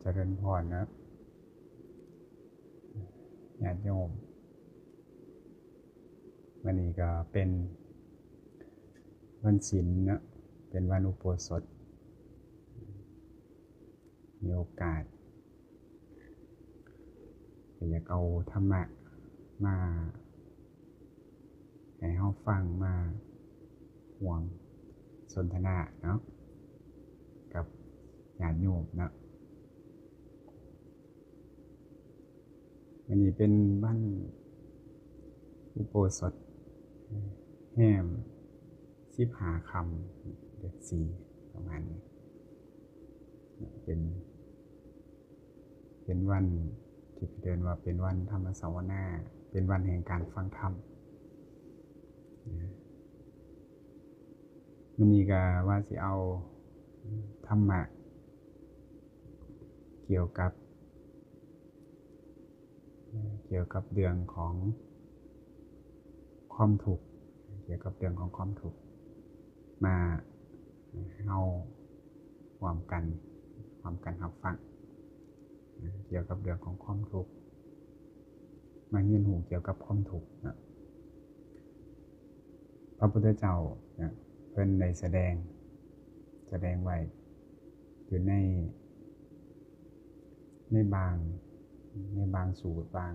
ຈະເລີນພອນນະ ຍາດໂຍມ. ມື້ນີ້ກໍເປັນວັນສິນເນາະ, ເປັນວັນອຸໂບສົດ, ມີໂອກາດ ກໍຢາກເອົາທຳມະມາໃຫ້ເຮົາຟັງ, ມາຮ່ວມສົນທະນາເນາະ ກັບຍາດໂຍມເນາະ. ມື້ນີ້ເປັນວັນອຸໂບສົດ ແຮມສິບຫ້າຄ່ຳ ເດືອນສີ່ ປະມານນີ້ ເປັນ ເປັນວັນທີ່ເອີ້ນວ່າເປັນວັນທຳມະສາວະນາ, ເປັນວັນແຫ່ງການຟັງທຳ. ມື້ນີ້ກໍວ່າຊິເອົາທຳມະກ່ຽວກັບ ກ່ຽວກັບເລື່ອງຂອງຄວາມທຸກ, ກ່ຽວກັບເລື່ອງຂອງຄວາມທຸກ ມາເຮົາຮ່ວມກັນ, ຮ່ວມກັນຮັບຟັງ ກ່ຽວກັບເລື່ອງຂອງຄວາມທຸກ, ມາຮຽນຮູ້ກ່ຽວກັບຄວາມທຸກນະ. ພະພຸດທະເຈົ້ານະ ເພິ່ນໄດ້ສະແດງ, ສະແດງໄວ້ຢູ່ໃນ, ໃນບາງ, ໃນບາງສູດ, ບາງ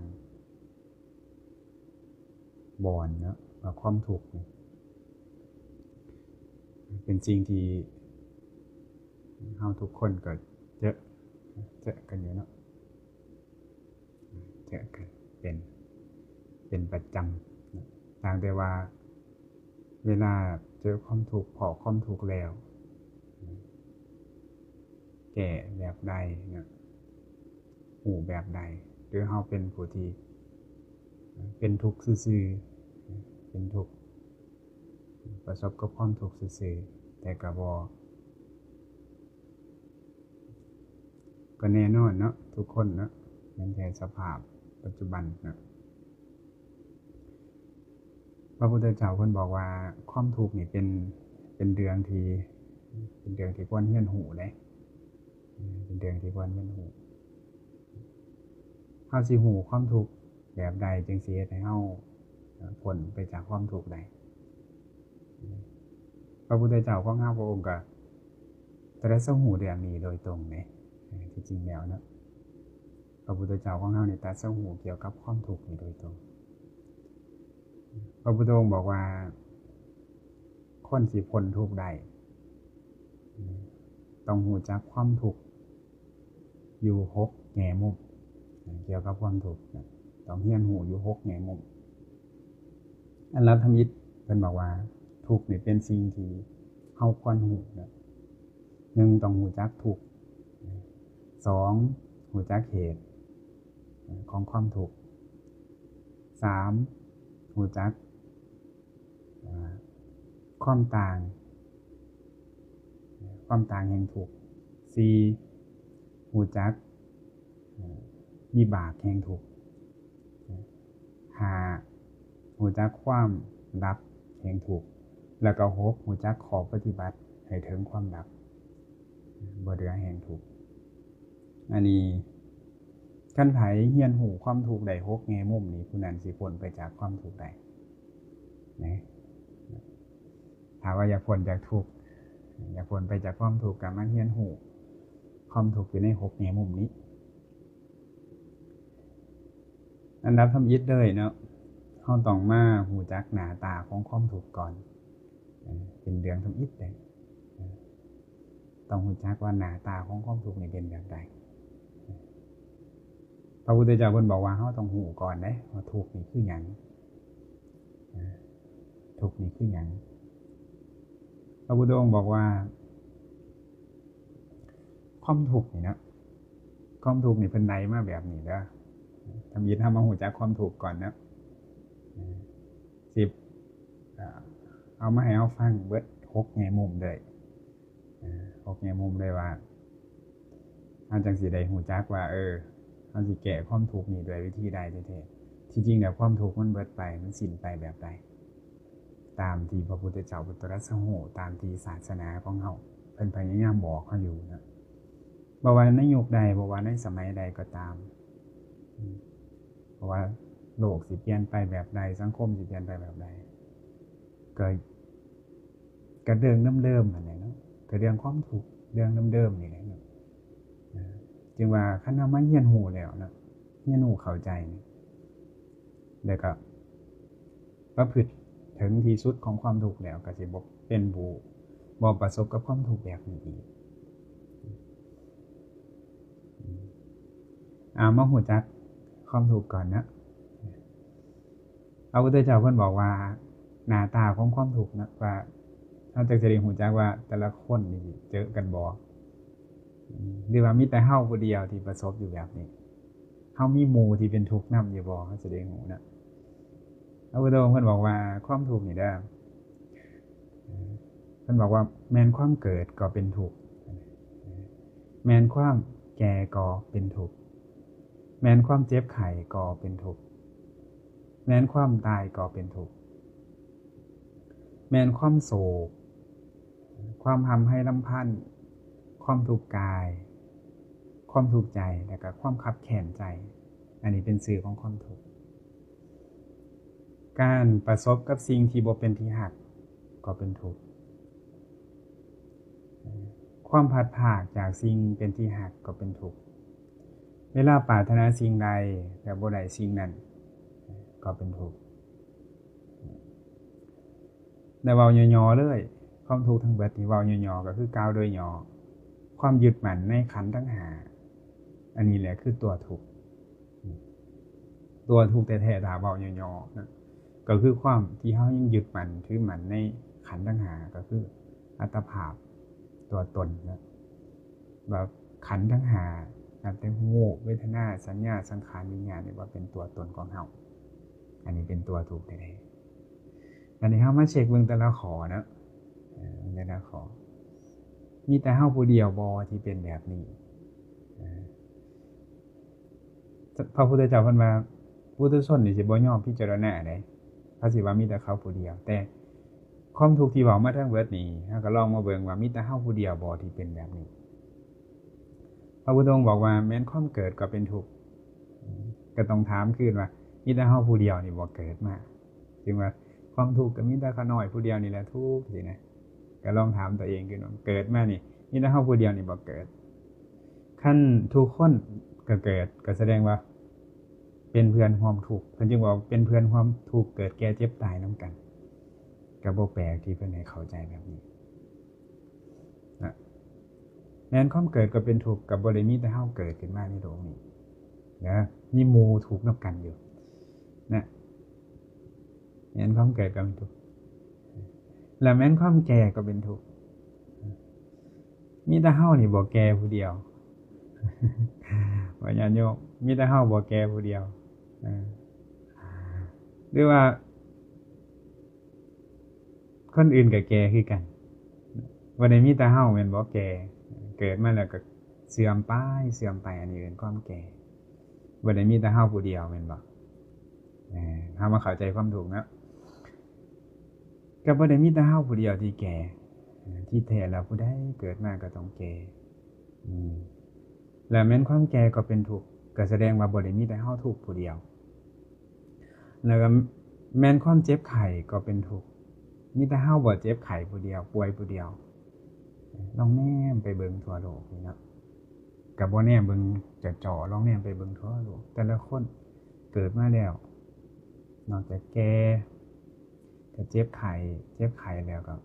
ບ່ອນເນາະ ວ່າຄວາມທຸກນີ້ເປັນສິ່ງທີ່ເຮົາທຸກຄົນກໍເຈີ, ເຈີກັນຢູ່ເນາະ. ເຈີກັນເປັນ, ເປັນປະຈຳນະ. ຕ່າງແຕ່ວ່າເວລາເຈີຄວາມທຸກ, ພໍ້ຄວາມທຸກແລ້ວ, ແກ້ແບບໃດນະ, ຮູ້ແບບໃດ, ຫຼືເຮົາເປັນຜູ້ທີ່ເປັນທຸກຊື່ໆ, ເປັນທຸກ, ປະສົບກັບຄວາມທຸກຊື່ໆ, ແຕ່ກໍບໍ່ ກໍແນ່ນອນເນາະ, ທຸກຄົນເນາະ, ແມ່ນແຕ່ສະພາບປັດຈຸບັນເນາະ. ພະພຸດທະເຈົ້າເພິ່ນບອກວ່າ ຄວາມທຸກນີ້ເປັນ, ເປັນເລື່ອງທີ່, ເປັນເລື່ອງທີ່ຄວນຮຽນຮູ້ເດ້, ເປັນເລື່ອງທີ່ຄວນຮຽນຮູ້. ເຮົາຊິຮູ້ຄວາມທຸກແບບໃດ ຈຶ່ງຊິເຮັດໃຫ້ເຮົາ ເອີ່ ພົ້ນໄປຈາກຄວາມທຸກໄດ້? ພະພຸດທະເຈົ້າຂອງເຮົາພະອົງກໍຕະລັດສະຮູ້ເລື່ອງນີ້ໂດຍຕົງເດ້. ເອີ່ ທີ່ຈິງແລ້ວເນາະ ພະພຸດທະເຈົ້າຂອງເຮົານີ້ຕະລັດສະຮູ້ກ່ຽວກັບຄວາມທຸກນີ້ໂດຍຕົງ. ພະພຸດທະອົງບອກວ່າ ຄົນຊິພົ້ນທຸກໄດ້ ຕ້ອງຮູ້ຈັກຄວາມທຸກຢູ່ຫົກແງ່ມຸມ. ກ່ຽວກັບຄວາມທຸກນະ ຕ້ອງຮຽນຮູ້ຢູ່ຫົກແງ່ມຸມ. ອັນດັບທຳອິດເພິ່ນບອກວ່າ ທຸກນີ້ເປັນສິ່ງທີ່ເຮົາຄວນຮູ້ນະ. ໜຶ່ງ ຕ້ອງຮູ້ຈັກທຸກ. ສອງ ຮູ້ຈັກເຫດຂອງຄວາມທຸກ. ສາມ ຮູ້ຈັກ ອາ ຄວາມຕ່າງ, ຄວາມຕ່າງແຫ່ງທຸກ. ສີ່ ຮູ້ຈັກ ອາ ວິບາກແຫ່ງທຸກ. ຫ້າ ຮູ້ຈັກຄວາມດັບແຫ່ງທຸກ. ແລ້ວກໍຫົກ ຮູ້ຈັກຂໍ້ປະຕິບັດໃຫ້ເຖິງຄວາມດັບ ບໍ່ເຫຼືອແຫ່ງທຸກ. ອັນນີ້ ຄັນໃຜຮຽນຮູ້ຄວາມທຸກໄດ້ຫົກແງ່ມຸມນີ້ ຜູ້ນັ້ນຊິພົ້ນໄປຈາກຄວາມທຸກໄດ້ນະ. ຖ້າວ່າຢາກພົ້ນຈາກທຸກ, ຢາກພົ້ນໄປຈາກຄວາມທຸກ, ກໍມາຮຽນຮູ້ຄວາມທຸກຢູ່ໃນຫົກແງ່ມຸມນີ້. ອັນດັບທຳອິດເລີຍເນາະ, ເຮົາຕ້ອງມາຮູ້ຈັກໜ້າຕາຂອງຄວາມທຸກກ່ອນ. ເອີ ເປັນເລື່ອງທຳອິດເດ້. ເອີ ຕ້ອງຮູ້ຈັກວ່າໜ້າຕາຂອງຄວາມທຸກນີ້ເປັນແບບໃດ. ພະພຸດທະເຈົ້າເພິ່ນບອກວ່າເຮົາຕ້ອງຮູ້ກ່ອນເດ້ ວ່າທຸກນີ້ຄືຫຍັງ. ເອີ ທຸກນີ້ຄືຫຍັງ? ພະພຸດທະອົງບອກວ່າ ຄວາມທຸກນີ້ນະ, ຄວາມທຸກນີ້ເພິ່ນໄດ້ມາແບບນີ້ເດີ. ທຳອິດເຮົາມາຮູ້ຈັກຄວາມທຸກກ່ອນເນາະ. ເອີ ຊິ ເອົາມາໃຫ້ເຮົາຟັງເບິດຫົກແງ່ມຸມເລີຍ. ເອີ ຫົກແງ່ມຸມເລີຍວ່າ ເຮົາຈັ່ງຊິໄດ້ຮູ້ຈັກວ່າ ເອີ ເຮົາຊິແກ້ຄວາມທຸກນີ້ດ້ວຍວິທີໃດແທ້ໆ. ທີ່ຈິງແລ້ວຄວາມທຸກມັນເບິດໄປ, ມັນສິ້ນໄປແບບໃດ? ຕາມທີ່ພະພຸດທະເຈົ້າເພິ່ນຕະລັດສະຮູ້, ຕາມທີ່ສາສະໜາຂອງເຮົາເພິ່ນພະຍາຍາມບອກເຮົາຢູ່ນະ. ບໍ່ວ່າໃນຍຸກໃດ ບໍ່ວ່າໃນສະໄໝໃດກໍຕາມ ອາ ບໍ່ວ່າໂລກຊິປ່ຽນໄປແບບໃດ ສັງຄົມຊິປ່ຽນໄປແບບໃດ ກໍ ກໍເລື່ອງເດີມໆຫັ້ນແຫຼະເນາະ ກໍເລື່ອງຄວາມທຸກ ເລື່ອງເດີມໆນີ້ແຫຼະເນາະ ອາ ຈຶ່ງວ່າຄັນເຮົາມາຮຽນຮູ້ແລ້ວເນາະ ຮຽນຮູ້ເຂົ້າໃຈ ແລ້ວກໍປະພຶດເຖິງທີ່ສຸດຂອງຄວາມທຸກແລ້ວ ກໍຊິບໍ່ເປັນຜູ້ ບໍ່ປະສົບກັບຄວາມທຸກແບບນີ້ອີກ. ເອົາມາຮູ້ຈັກຄວາມທຸກກ່ອນເນາະ. ພະພຸດທະເຈົ້າເພິ່ນບອກວ່າ ໜ້າຕາຂອງຄວາມທຸກເນາະ ວ່າເຮົາຈັກຊິໄດ້ຮູ້ຈັກວ່າແຕ່ລະຄົນນີ້ເຈີກັນບໍ່ ຫຼືວ່າມີແຕ່ເຮົາຜູ້ດຽວທີ່ປະສົບຢູ່ແບບນີ້ ເຮົາມີໝູ່ທີ່ເປັນທຸກນຳຢູ່ບໍ່ ເຮົາຊິໄດ້ຮູ້ເນາະ. ພະພຸດທະອົງເພິ່ນບອກວ່າ ຄວາມທຸກນີ້ເດີ ເພິ່ນບອກວ່າ ແມ່ນຄວາມເກີດກໍເປັນທຸກ ແມ່ນຄວາມແກ່ກໍເປັນທຸກ ແມ່ນຄວາມເຈັບໄຂ້ກໍເປັນທຸກ ແມ່ນຄວາມຕາຍກໍເປັນທຸກ ແມ່ນຄວາມໂສກ ຄວາມຮ່ຳໄຫ້ລຳພັນ ຄວາມທຸກກາຍ ຄວາມທຸກໃຈ ແລະກໍຄວາມຄັບແຄ້ນໃຈ ອັນນີ້ເປັນຊື່ຂອງຄວາມທຸກ. ການປະສົບກັບສິ່ງທີ່ບໍ່ເປັນທີ່ຮັກກໍເປັນທຸກ ຄວາມພັດພາກຈາກສິ່ງເປັນທີ່ຮັກກໍເປັນທຸກ ເວລາປາດຖະໜາສິ່ງໃດແລ້ວບໍ່ໄດ້ສິ່ງນັ້ນກໍເປັນທຸກ. ແລະເວົ້າຫຍໍ້ໆເລີຍ ຄວາມທຸກທັງເບິດນີ້ເວົ້າຫຍໍ້ໆ ກໍຄືກ່າວໂດຍຫຍໍ້ ຄວາມຍຶດໝັ້ນໃນຂັນທັງຫ້າ ອັນນີ້ແຫຼະຄືຕົວທຸກ ຕົວທຸກແທ້ໆ ຖ້າເວົ້າຫຍໍ້ໆນະ ກໍຄືຄວາມທີ່ເຮົາຍັງຍຶດໝັ້ນຖືໝັ້ນໃນຂັນທັງຫ້າ ກໍຄືອັດຕະພາບ ຕົວຕົນນະ ວ່າຂັນທັງຫ້າ ນັບແຕ່ຮູບ ເວທະນາ ສັນຍາ ສັງຂານ ວິນຍານ ນີ້ວ່າເປັນຕົວຕົນຂອງເຮົາ ອັນນີ້ເປັນຕົວທຸກແທ້ໆ. ອັນນີ້ເຮົາມາເຊັກເບິ່ງແຕ່ລະຂໍ້ເນາະ ເອີ ແຕ່ລະຂໍ້ ມີແຕ່ເຮົາຜູ້ດຽວບໍ່ທີ່ເປັນແບບນີ້? ເອີ ພະພຸດທະເຈົ້າເພິ່ນວ່າ ປຸຖຸຊົນນີ້ຊິບໍ່ຍອມພິຈາລະນາໃດ ເຂົາຊິວ່າມີແຕ່ເຂົາຜູ້ດຽວ. ແຕ່ຄວາມທຸກທີ່ເວົ້າມາທັງເບິດນີ້ ເຮົາກໍລອງມາເບິ່ງວ່າມີແຕ່ເຮົາຜູ້ດຽວບໍ່ທີ່ເປັນແບບນີ້? ພະພຸດທະອົງບອກວ່າ ແມ່ນຄວາມເກີດກໍເປັນທຸກ ກໍຕ້ອງຖາມຄືນວ່າ ມີແຕ່ເຮົາຜູ້ດຽວນີ້ບໍ່ເກີດມາ? ຈຶ່ງວ່າຄວາມທຸກກໍມີແຕ່ຂ້ານ້ອຍຜູ້ດຽວນີ້ແຫຼະທຸກ ຊີ້ນະ. ກໍລອງຖາມຕົວເອງຄືນວ່າ ເກີດມານີ້ ມີແຕ່ເຮົາຜູ້ດຽວນີ້ບໍ່ເກີດ? ຄັນທຸກຄົນກໍເກີດ ກໍສະແດງວ່າເປັນເພື່ອນຮ່ວມທຸກ ເພິ່ນຈຶ່ງວ່າເປັນເພື່ອນຮ່ວມທຸກ ເກີດແກ່ເຈັບຕາຍນຳກັນ ກໍບໍ່ແປກທີ່ເພິ່ນໃຫ້ເຂົ້າໃຈແບບນີ້. ນະ ແມ່ນຄວາມເກີດກໍເປັນທຸກ ກໍບໍ່ໄດ້ມີແຕ່ເຮົາເກີດຂຶ້ນມາໃນໂລກນີ້ນະ ມີໝູ່ທຸກນຳກັນຢູ່ນະ ແມ່ນຄວາມເກີດກໍເປັນທຸກ ແລະແມ່ນຄວາມແກ່ກໍເປັນທຸກ ມີແຕ່ເຮົານີ້ບໍ່ແກ່ຜູ້ດຽວ ວ່າຍາດໂຍມ ມີແຕ່ເຮົາບໍ່ແກ່ຜູ້ດຽວ ເອີ ຫຼືວ່າ ຄົນອື່ນກໍແກ່ຄືກັນ ບໍ່ໄດ້ມີແຕ່ເຮົາແມ່ນບໍ່ແກ່ ເກີດມາແລ້ວກໍເສື່ອມໄປ ເສື່ອມໄປ ອັນນີ້ເອີ້ນຄວາມແກ່ ບໍ່ໄດ້ມີແຕ່ເຮົາຜູ້ດຽວແມ່ນບໍ່? ເອີ ເຮົາມາເຂົ້າໃຈຄວາມທຸກເນາະ ກໍບໍ່ໄດ້ມີແຕ່ເຮົາຜູ້ດຽວທີ່ແກ່ ທີ່ແທ້ແລ້ວຜູ້ໃດເກີດມາກໍຕ້ອງແກ່ ອືມ ແລະແມ່ນຄວາມແກ່ກໍເປັນທຸກ ກໍສະແດງວ່າບໍ່ໄດ້ມີແຕ່ເຮົາທຸກຜູ້ດຽວ ແລ້ວກໍແມ່ນຄວາມເຈັບໄຂ້ກໍເປັນທຸກ ມີແຕ່ເຮົາບໍ່ເຈັບໄຂ້ຜູ້ດຽວ ປ່ວຍຜູ້ດຽວ ລອງແນມໄປເບິ່ງທົ່ວໂລກນີ້ເນາະ ກໍບໍ່ແນມເບິ່ງເຈາະໆ ລອງແນມໄປເບິ່ງທົ່ວໂລກ ແຕ່ລະຄົນເກີດມາແລ້ວ ນອກຈາກແກ່ ກໍເຈັບໄຂ້ ເຈັບໄຂ້ແລ້ວກໍ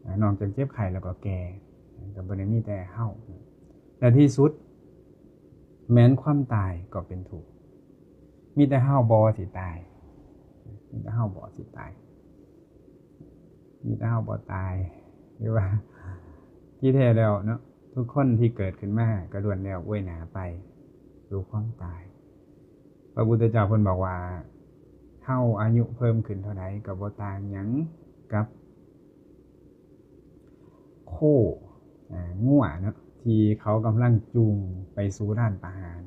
ອາ ນອກຈາກເຈັບໄຂ້ແລ້ວກໍແກ່ ກໍບໍ່ໄດ້ມີແຕ່ເຮົາ ແລະທີ່ສຸດ ແມ່ນຄວາມຕາຍກໍເປັນທຸກ ມີແຕ່ເຮົາບໍ່ທີ່ຕາຍ ມີແຕ່ເຮົາບໍ່ທີ່ຕາຍ ມີແຕ່ເຮົາບໍ່ຕາຍ ຫຼືວ່າທີ່ແທ້ແລ້ວເນາະ ທຸກຄົນທີ່ເກີດຂຶ້ນມາກໍລ້ວນແລ້ວອວຍໜ້າໄປສູ່ຄວາມຕາຍ. ພະພຸດທະເຈົ້າເພິ່ນບອກວ່າ ເຮົາອາຍຸເພີ່ມຂຶ້ນເທົ່າໃດກໍບໍ່ຕ່າງຫຍັງກັບໂຄ ອາ ງົວເນາະ ທີ່ເຂົາກຳລັງຈູງໄປສູ່ລານປະຫານ.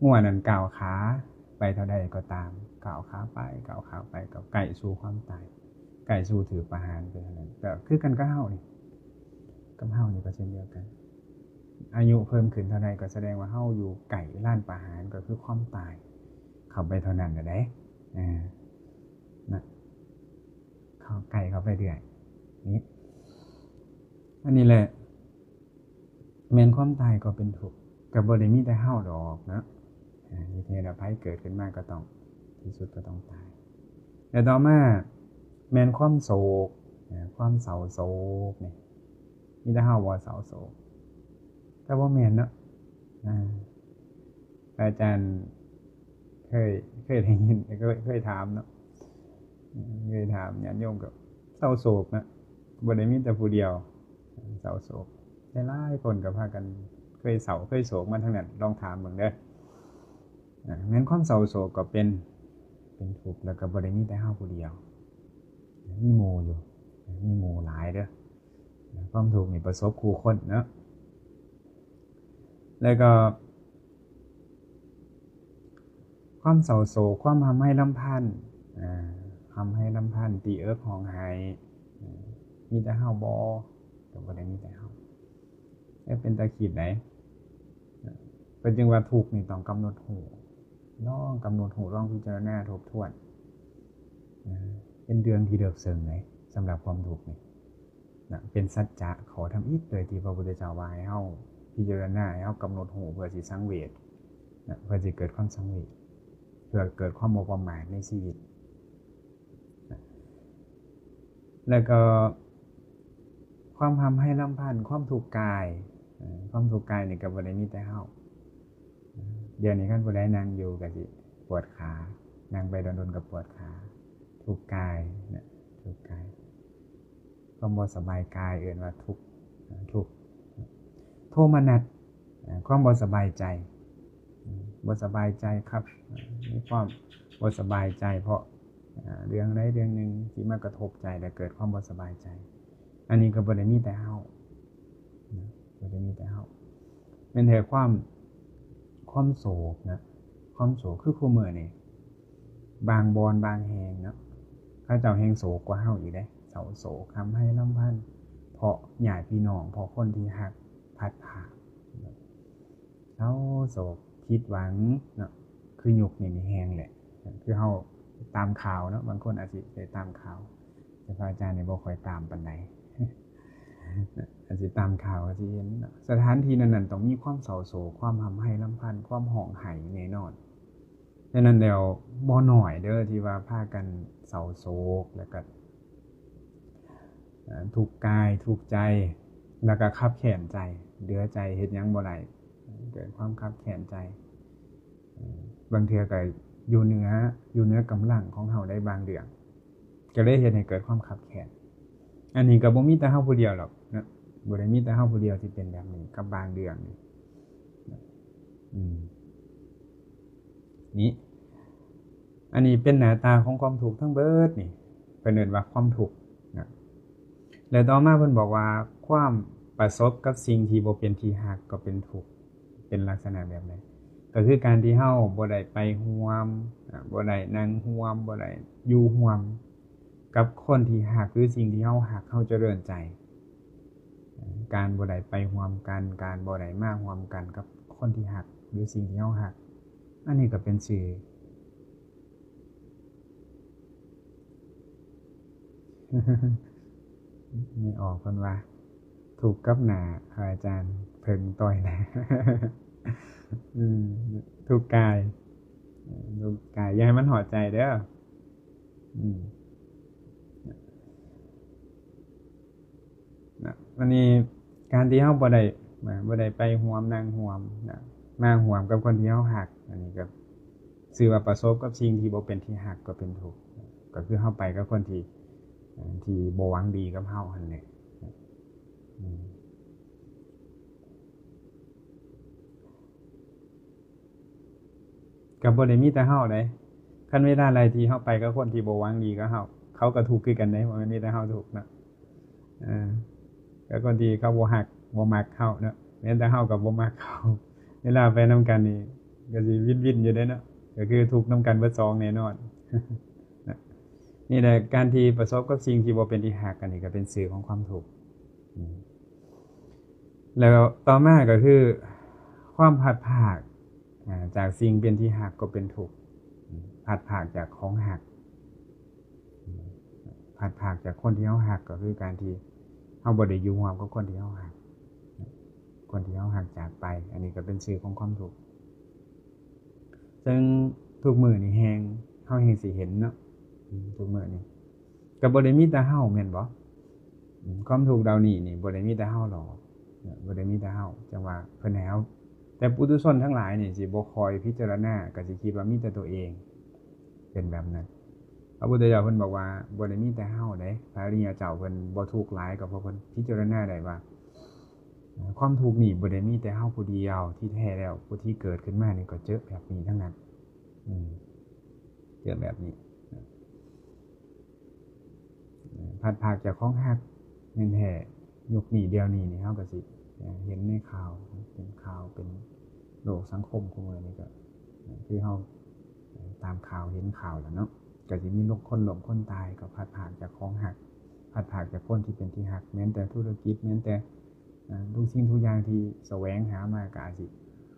ງົວນັ້ນກ້າວຂາໄປເທົ່າໃດກໍຕາມ, ກ້າວຂາໄປ, ກ້າວຂາໄປ, ກໍໃກ້ສູ່ຄວາມຕາຍ, ໃກ້ສູ່ຖືກປະຫານໄປເທົ່ານັ້ນ. ກໍຄືກັນກັບເຮົານີ້, ກັບເຮົານີ້ກໍເຊັ່ນດຽວກັນ. ອາຍຸເພີ່ມຂຶ້ນເທົ່າໃດ ກໍສະແດງວ່າເຮົາຢູ່ໃກ້ລານປະຫານ ກໍຄືຄວາມຕາຍເຂົ້າໄປເທົ່ານັ້ນແຫຼະເດ້. ເອີ ນະ ເຂົ້າໃກ້ເຂົ້າໄປເລື້ອຍນີ້. ອັນນີ້ແຫຼະ ແມ່ນຄວາມຕາຍກໍເປັນທຸກ ກໍບໍ່ໄດ້ມີແຕ່ເຮົາດອກເນາະ. ເອີ ເຫດໃດໃຜເກີດຂຶ້ນມາກໍຕ້ອງ ທີ່ສຸດກໍຕ້ອງຕາຍ. ແລະຕໍ່ມາແມ່ນຄວາມໂສກ ເອີ ຄວາມເສົ້າໂສກນີ້ ມີແຕ່ເຮົາບໍ່ເສົ້າໂສກ? ກໍບໍ່ແມ່ນເນາະ. ອາ ອາຈານເຄີຍ ເຄີຍໄດ້ຍິນ ເຄີຍ ເຄີຍຖາມເນາະ ເຄີຍຖາມຍາດໂຍມ ກໍເສົ້າໂສກນະ ບໍ່ໄດ້ມີແຕ່ຜູ້ດຽວເສົ້າໂສກ ຫຼາຍໆຄົນກໍພາກັນເຄີຍເສົ້າເຄີຍໂສກມາທັງນັ້ນ. ລອງຖາມເບິ່ງເດີ. ອາ ແມ່ນຄວາມເສົ້າໂສກກໍເປັນ ເປັນທຸກ ແລ້ວກໍບໍ່ໄດ້ມີແຕ່ເຮົາຜູ້ດຽວ ມີໝູ່ຢູ່ ມີໝູ່ຫຼາຍເດີ. ຄວາມທຸກນີ້ປະສົບຄູ່ຄົນເນາະ. ແລ້ວກໍຄວາມເສົ້າໂສກ ຄວາມຮ່ຳໄຫ້ລຳພັນ ອາ ຮ່ຳໄຫ້ລຳພັນ ຕີເອິກຮ້ອງໄຫ້ ອາ ມີແຕ່ເຮົາບໍ່? ກໍບໍ່ໄດ້ມີແຕ່ເຮົາ. ເອີ ເປັນຕາຄິດໃດ. ເພິ່ນຈຶ່ງວ່າທຸກນີ້ຕ້ອງກຳນົດຮູ້ ລອງກຳນົດຮູ້ ລອງພິຈາລະນາທົບທວນ. ເປັນເລື່ອງທີ່ເລິກເຊິ່ງໃດ ສຳລັບຄວາມທຸກນີ້ນະ ເປັນສັດຈະຂໍ້ທຳອິດເລີຍ ທີ່ພະພຸດທະເຈົ້າວ່າໃຫ້ເຮົາພິຈາລະນາ ໃຫ້ເຮົາກຳນົດຮູ້ ເພື່ອຊິສັງເວດນະ ເພື່ອຊິເກີດຄວາມສັງເວດ ເພື່ອເກີດຄວາມບໍ່ປະໝາດໃນຊີວິດ. ແລ້ວກໍຄວາມຮ່ຳໄຫ້ລຳພັນ ຄວາມທຸກກາຍ ເອີ ຄວາມທຸກກາຍນີ້ກໍບໍ່ໄດ້ມີແຕ່ເຮົາ. ດຽວນີ້ຄັນຜູ້ໃດນັ່ງຢູ່ກໍຊິປວດຂາ ນັ່ງໄປດົນໆກໍປວດຂາ ທຸກກາຍນະ ທຸກກາຍ. ຄວາມບໍ່ສະບາຍກາຍເອີ້ນວ່າທຸກ ທຸກ. ໂທມະນັດ ຄວາມບໍ່ສະບາຍໃຈ ບໍ່ສະບາຍໃຈຄັບ ມີຄວາມບໍ່ສະບາຍໃຈເພາະເລື່ອງໃດເລື່ອງໜຶ່ງທີ່ມາກະທົບໃຈ ແລະເກີດຄວາມບໍ່ສະບາຍໃຈ. ອັນນີ້ກໍບໍ່ໄດ້ມີແຕ່ເຮົາ ບໍ່ໄດ້ມີແຕ່ເຮົາ. ແມ່ນແທ້ຄວາມ ຄວາມໂສກນະ ຄວາມໂສກ ຄືຄູ່ມື້ນີ້ ບາງບ່ອນບາງແຫ່ງເນາະ ເຂົາເຈົ້າແຮ່ງໂສກກວ່າເຮົາອີກເດ້. ເສົ້າໂສກ ຮ່ຳໄຫ້ລຳພັນ ເພາະຍາດພີ່ນ້ອງ ເພາະຄົນທີ່ຮັກພັດພາກ ເສົ້າໂສກ ຜິດຫວັງເນາະ. ຄືຍຸກນີ້ນີ້ແຮງແຫຼະ ຄືເຮົາຕາມຂ່າວເນາະ ບາງຄົນອາດຊິໄດ້ຕາມຂ່າວ ແຕ່ພະອາຈານນີ້ບໍ່ຄ່ອຍຕາມປານໃດ ອາດຊິຕາມຂ່າວກໍຊິເຫັນເນາະ ສະຖານທີ່ນັ້ນໆຕ້ອງມີຄວາມເສົ້າໂສກ ຄວາມຮ່ຳໄຫ້ລຳພັນ ຄວາມຮ້ອງໄຫ້ແນ່ນອນ. ສະນັ້ນແລ້ວ ບໍ່ໜ້ອຍເດີທີ່ວ່າພາກັນເສົ້າໂສກ ແລ້ວກໍ ເອີ ທຸກກາຍ ທຸກໃຈ ແລ້ວກໍຄັບແຄ້ນໃຈ ເຫຼືອໃຈ ເຮັດຫຍັງບໍ່ໄດ້ ເກີດຄວາມຄັບແຄ້ນໃຈ. ເອີ ບາງເທື່ອກໍຢູ່ເໜືອ ຢູ່ເໜືອກຳລັງຂອງເຮົາໃດບາງເລື່ອງ ກໍເລີຍເຮັດໃຫ້ເກີດຄວາມຄັບແຄ້ນ. ອັນນີ້ກໍບໍ່ມີແຕ່ເຮົາຜູ້ດຽວດອກເນາະ ບໍ່ໄດ້ມີແຕ່ເຮົາຜູ້ດຽວທີ່ເປັນແບບນີ້ກັບບາງເລື່ອງນີ້. ອືມ ນີ້ ອັນນີ້ເປັນໜ້າຕາຂອງຄວາມທຸກທັງເບິດນີ້ ເພິ່ນເອີ້ນວ່າຄວາມທຸກນະ. ແລະຕໍ່ມາເພິ່ນບອກວ່າ ຄວາມປະສົບກັບສິ່ງທີ່ບໍ່ເປັນທີ່ຮັກກໍເປັນທຸກ ເປັນລັກສະນະແບບໃດ? ກໍຄືການທີ່ເຮົາບໍ່ໄດ້ໄປຮ່ວມ ອາ ບໍ່ໄດ້ນັ່ງຮ່ວມ ບໍ່ໄດ້ຢູ່ຮ່ວມ ກັບຄົນທີ່ຮັກ ຫຼື ສິ່ງທີ່ເຮົາຮັກ ເຮົາຈະເລີນໃຈ. ການບໍ່ໄດ້ໄປຮ່ວມກັນ ການບໍ່ໄດ້ມາຮ່ວມກັນກັບຄົນທີ່ຮັກ ຫຼື ສິ່ງທີ່ເຮົາຮັກ ອັນນີ້ກໍເປັນຊື່ ແມ່ອອກເພິ່ນວ່າ ທຸກກາຍ ພະອາຈານເພິ່ງຕ່ອຍນະ ອືມ ທຸກກາຍ ທຸກກາຍ ຢ່າໃຫ້ມັນຫອດໃຈເດີ. ອືມ ນະ ອັນນີ້ການທີ່ເຮົາບໍ່ໄດ້ ນະ ບໍ່ໄດ້ໄປຮ່ວມນັ່ງຮ່ວມນະ ມາຮ່ວມກັບຄົນທີ່ເຮົາຮັກ ອັນນີ້ກໍຊື່ວ່າປະສົບກັບສິ່ງທີ່ບໍ່ເປັນທີ່ຮັກ ກໍເປັນທຸກ ກໍຄືເຮົາໄປກັບຄົນທີ່ ທີ່ບໍ່ຫວັງດີກັບເຮົາຫັ້ນແຫຼະ. ອືມ ກໍບໍ່ໄດ້ມີແຕ່ເຮົາໃດ ຄັນເວລາໃດທີ່ເຮົາໄປກັບຄົນທີ່ບໍ່ຫວັງດີກັບເຮົາ ເຂົາກໍທຸກຄືກັນເດ້ ບໍ່ແມ່ນມີແຕ່ເຮົາທຸກເນາະ. ເອີ ກັບຄົນທີ່ເຂົາບໍ່ຮັກ ບໍ່ມັກເຮົາເນາະ ແມ່ນແຕ່ເຮົາກໍບໍ່ມັກເຂົາ ເວລາໄປນຳກັນນີ້ກໍຊິວິນໆຢູ່ເດ້ເນາະ ກໍຄືທຸກນຳກັນເບິດສອງແນ່ນອນ. ນີ້ແຫຼະ ການທີ່ປະສົບກັບສິ່ງທີ່ບໍ່ເປັນທີ່ຮັກ ອັນນີ້ກໍເປັນຊື່ຂອງຄວາມທຸກ. ອືມ ແລ້ວຕໍ່ມາກໍຄືຄວາມພັດພາກ ອາ ຈາກສິ່ງເປັນທີ່ຮັກກໍເປັນທຸກ ພັດພາກຈາກຂອງຮັກ ພັດພາກຈາກຄົນທີ່ເຮົາຮັກ ກໍຄືການທີ່ເຮົາບໍ່ໄດ້ຢູ່ຮ່ວມກັບຄົນທີ່ເຮົາຮັກ ຄົນທີ່ເຮົາຮັກຈາກໄປ ອັນນີ້ກໍເປັນຊື່ຂອງຄວາມທຸກ. ເຊິ່ງທຸກມື້ນີ້ແຮງ ເຮົາແຮງຊິເຫັນເນາະ ອາ ທຸກມື້ນີ້ ກໍບໍ່ໄດ້ມີແຕ່ເຮົາແມ່ນບໍ່? ອາ ຄວາມທຸກເຫຼົ່ານີ້ນີ້ບໍ່ໄດ້ມີແຕ່ເຮົາຫຼອກ ເນາະ ບໍ່ໄດ້ມີແຕ່ເຮົາ ຈັ່ງວ່າເພິ່ນໃຫ້ເຮົາ ແຕ່ປຸຖຸຊົນທັງຫຼາຍນີ້ຊິບໍ່ຄ່ອຍພິຈາລະນາ ກໍຊິຄິດວ່າມີແຕ່ຕົວເອງ ເປັນແບບນັ້ນ. ພະພຸດທະເຈົ້າເພິ່ນບອກວ່າ ບໍ່ໄດ້ມີແຕ່ເຮົາເດ້ ພະອະລິຍະເຈົ້າເພິ່ນບໍ່ທຸກຫຼາຍ ກໍເພາະເພິ່ນພິຈາລະນາໄດ້ວ່າ ຄວາມທຸກນີ້ບໍ່ໄດ້ມີແຕ່ເຮົາຜູ້ດຽວ ທີ່ແທ້ແລ້ວຜູ້ທີ່ເກີດຂຶ້ນມານີ້ກໍເຈີແບບນີ້ທັງນັ້ນ ອືມ ເຈີແບບນີ້ ພັດພາກຈາກຂອງຮັກ ແມ່ນແທ້ ຍຸກນີ້ດຽວນີ້ນີ້ ເຮົາກໍຊິເຫັນໃນຂ່າວ ເປັນຂ່າວ ເປັນໂລກສັງຄົມຄູ່ມື້ນີ້ ກໍຄືເຮົາຕາມຂ່າວ ເຫັນຂ່າວແລ້ວເນາະ ກໍຊິມີຄົນລົ້ມຄົນຕາຍ ກໍພັດພາກຈາກຂອງຮັກ ພັດພາກຈາກຄົນທີ່ເປັນທີ່ຮັກ ແມ່ນແຕ່ທຸລະກິດ ແມ່ນແຕ່ ອາ ທຸກສິ່ງທຸກຢ່າງທີ່ສະແຫວງຫາມາກໍອາດຊິ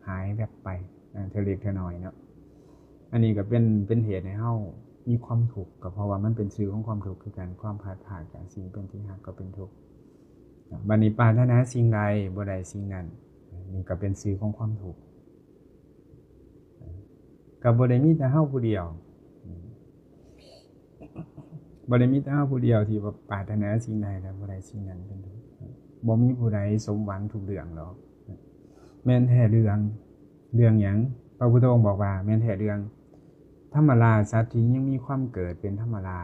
ຫາຍແວບໄປ ອາ ເທື່ອເລັກເທື່ອນ້ອຍເນາະ. ອັນນີ້ກໍເປັນ ເປັນເຫດໃຫ້ເຮົາມີຄວາມທຸກ ກໍເພາະວ່າມັນເປັນຊື່ຂອງຄວາມທຸກຄືກັນ ຄວາມພັດພາກຈາກສິ່ງເປັນທີ່ຮັກກໍເປັນທຸກ. ບັດນີ້ປາດຖະໜາສິ່ງໃດບໍ່ໄດ້ສິ່ງນັ້ນ ນີ້ກໍເປັນຊື່ຂອງຄວາມທຸກ. ກໍບໍ່ໄດ້ມີແຕ່ເຮົາຜູ້ດຽວ ບໍ່ໄດ້ມີແຕ່ເຮົາຜູ້ດຽວທີ່ວ່າປາດຖະໜາສິ່ງໃດແລ້ວບໍ່ໄດ້ສິ່ງນັ້ນເປັນຕົ້ນ. ບໍ່ມີຜູ້ໃດສົມຫວັງທຸກເລື່ອງດອກ. ແມ່ນແທ້ເລື່ອງ ເລື່ອງຫຍັງ? ພະພຸດທະອົງບອກວ່າ ແມ່ນແທ້ເລື່ອງທຳມະດາ ສັດທີ່ຍັງມີຄວາມເກີດເປັນທຳມະດາ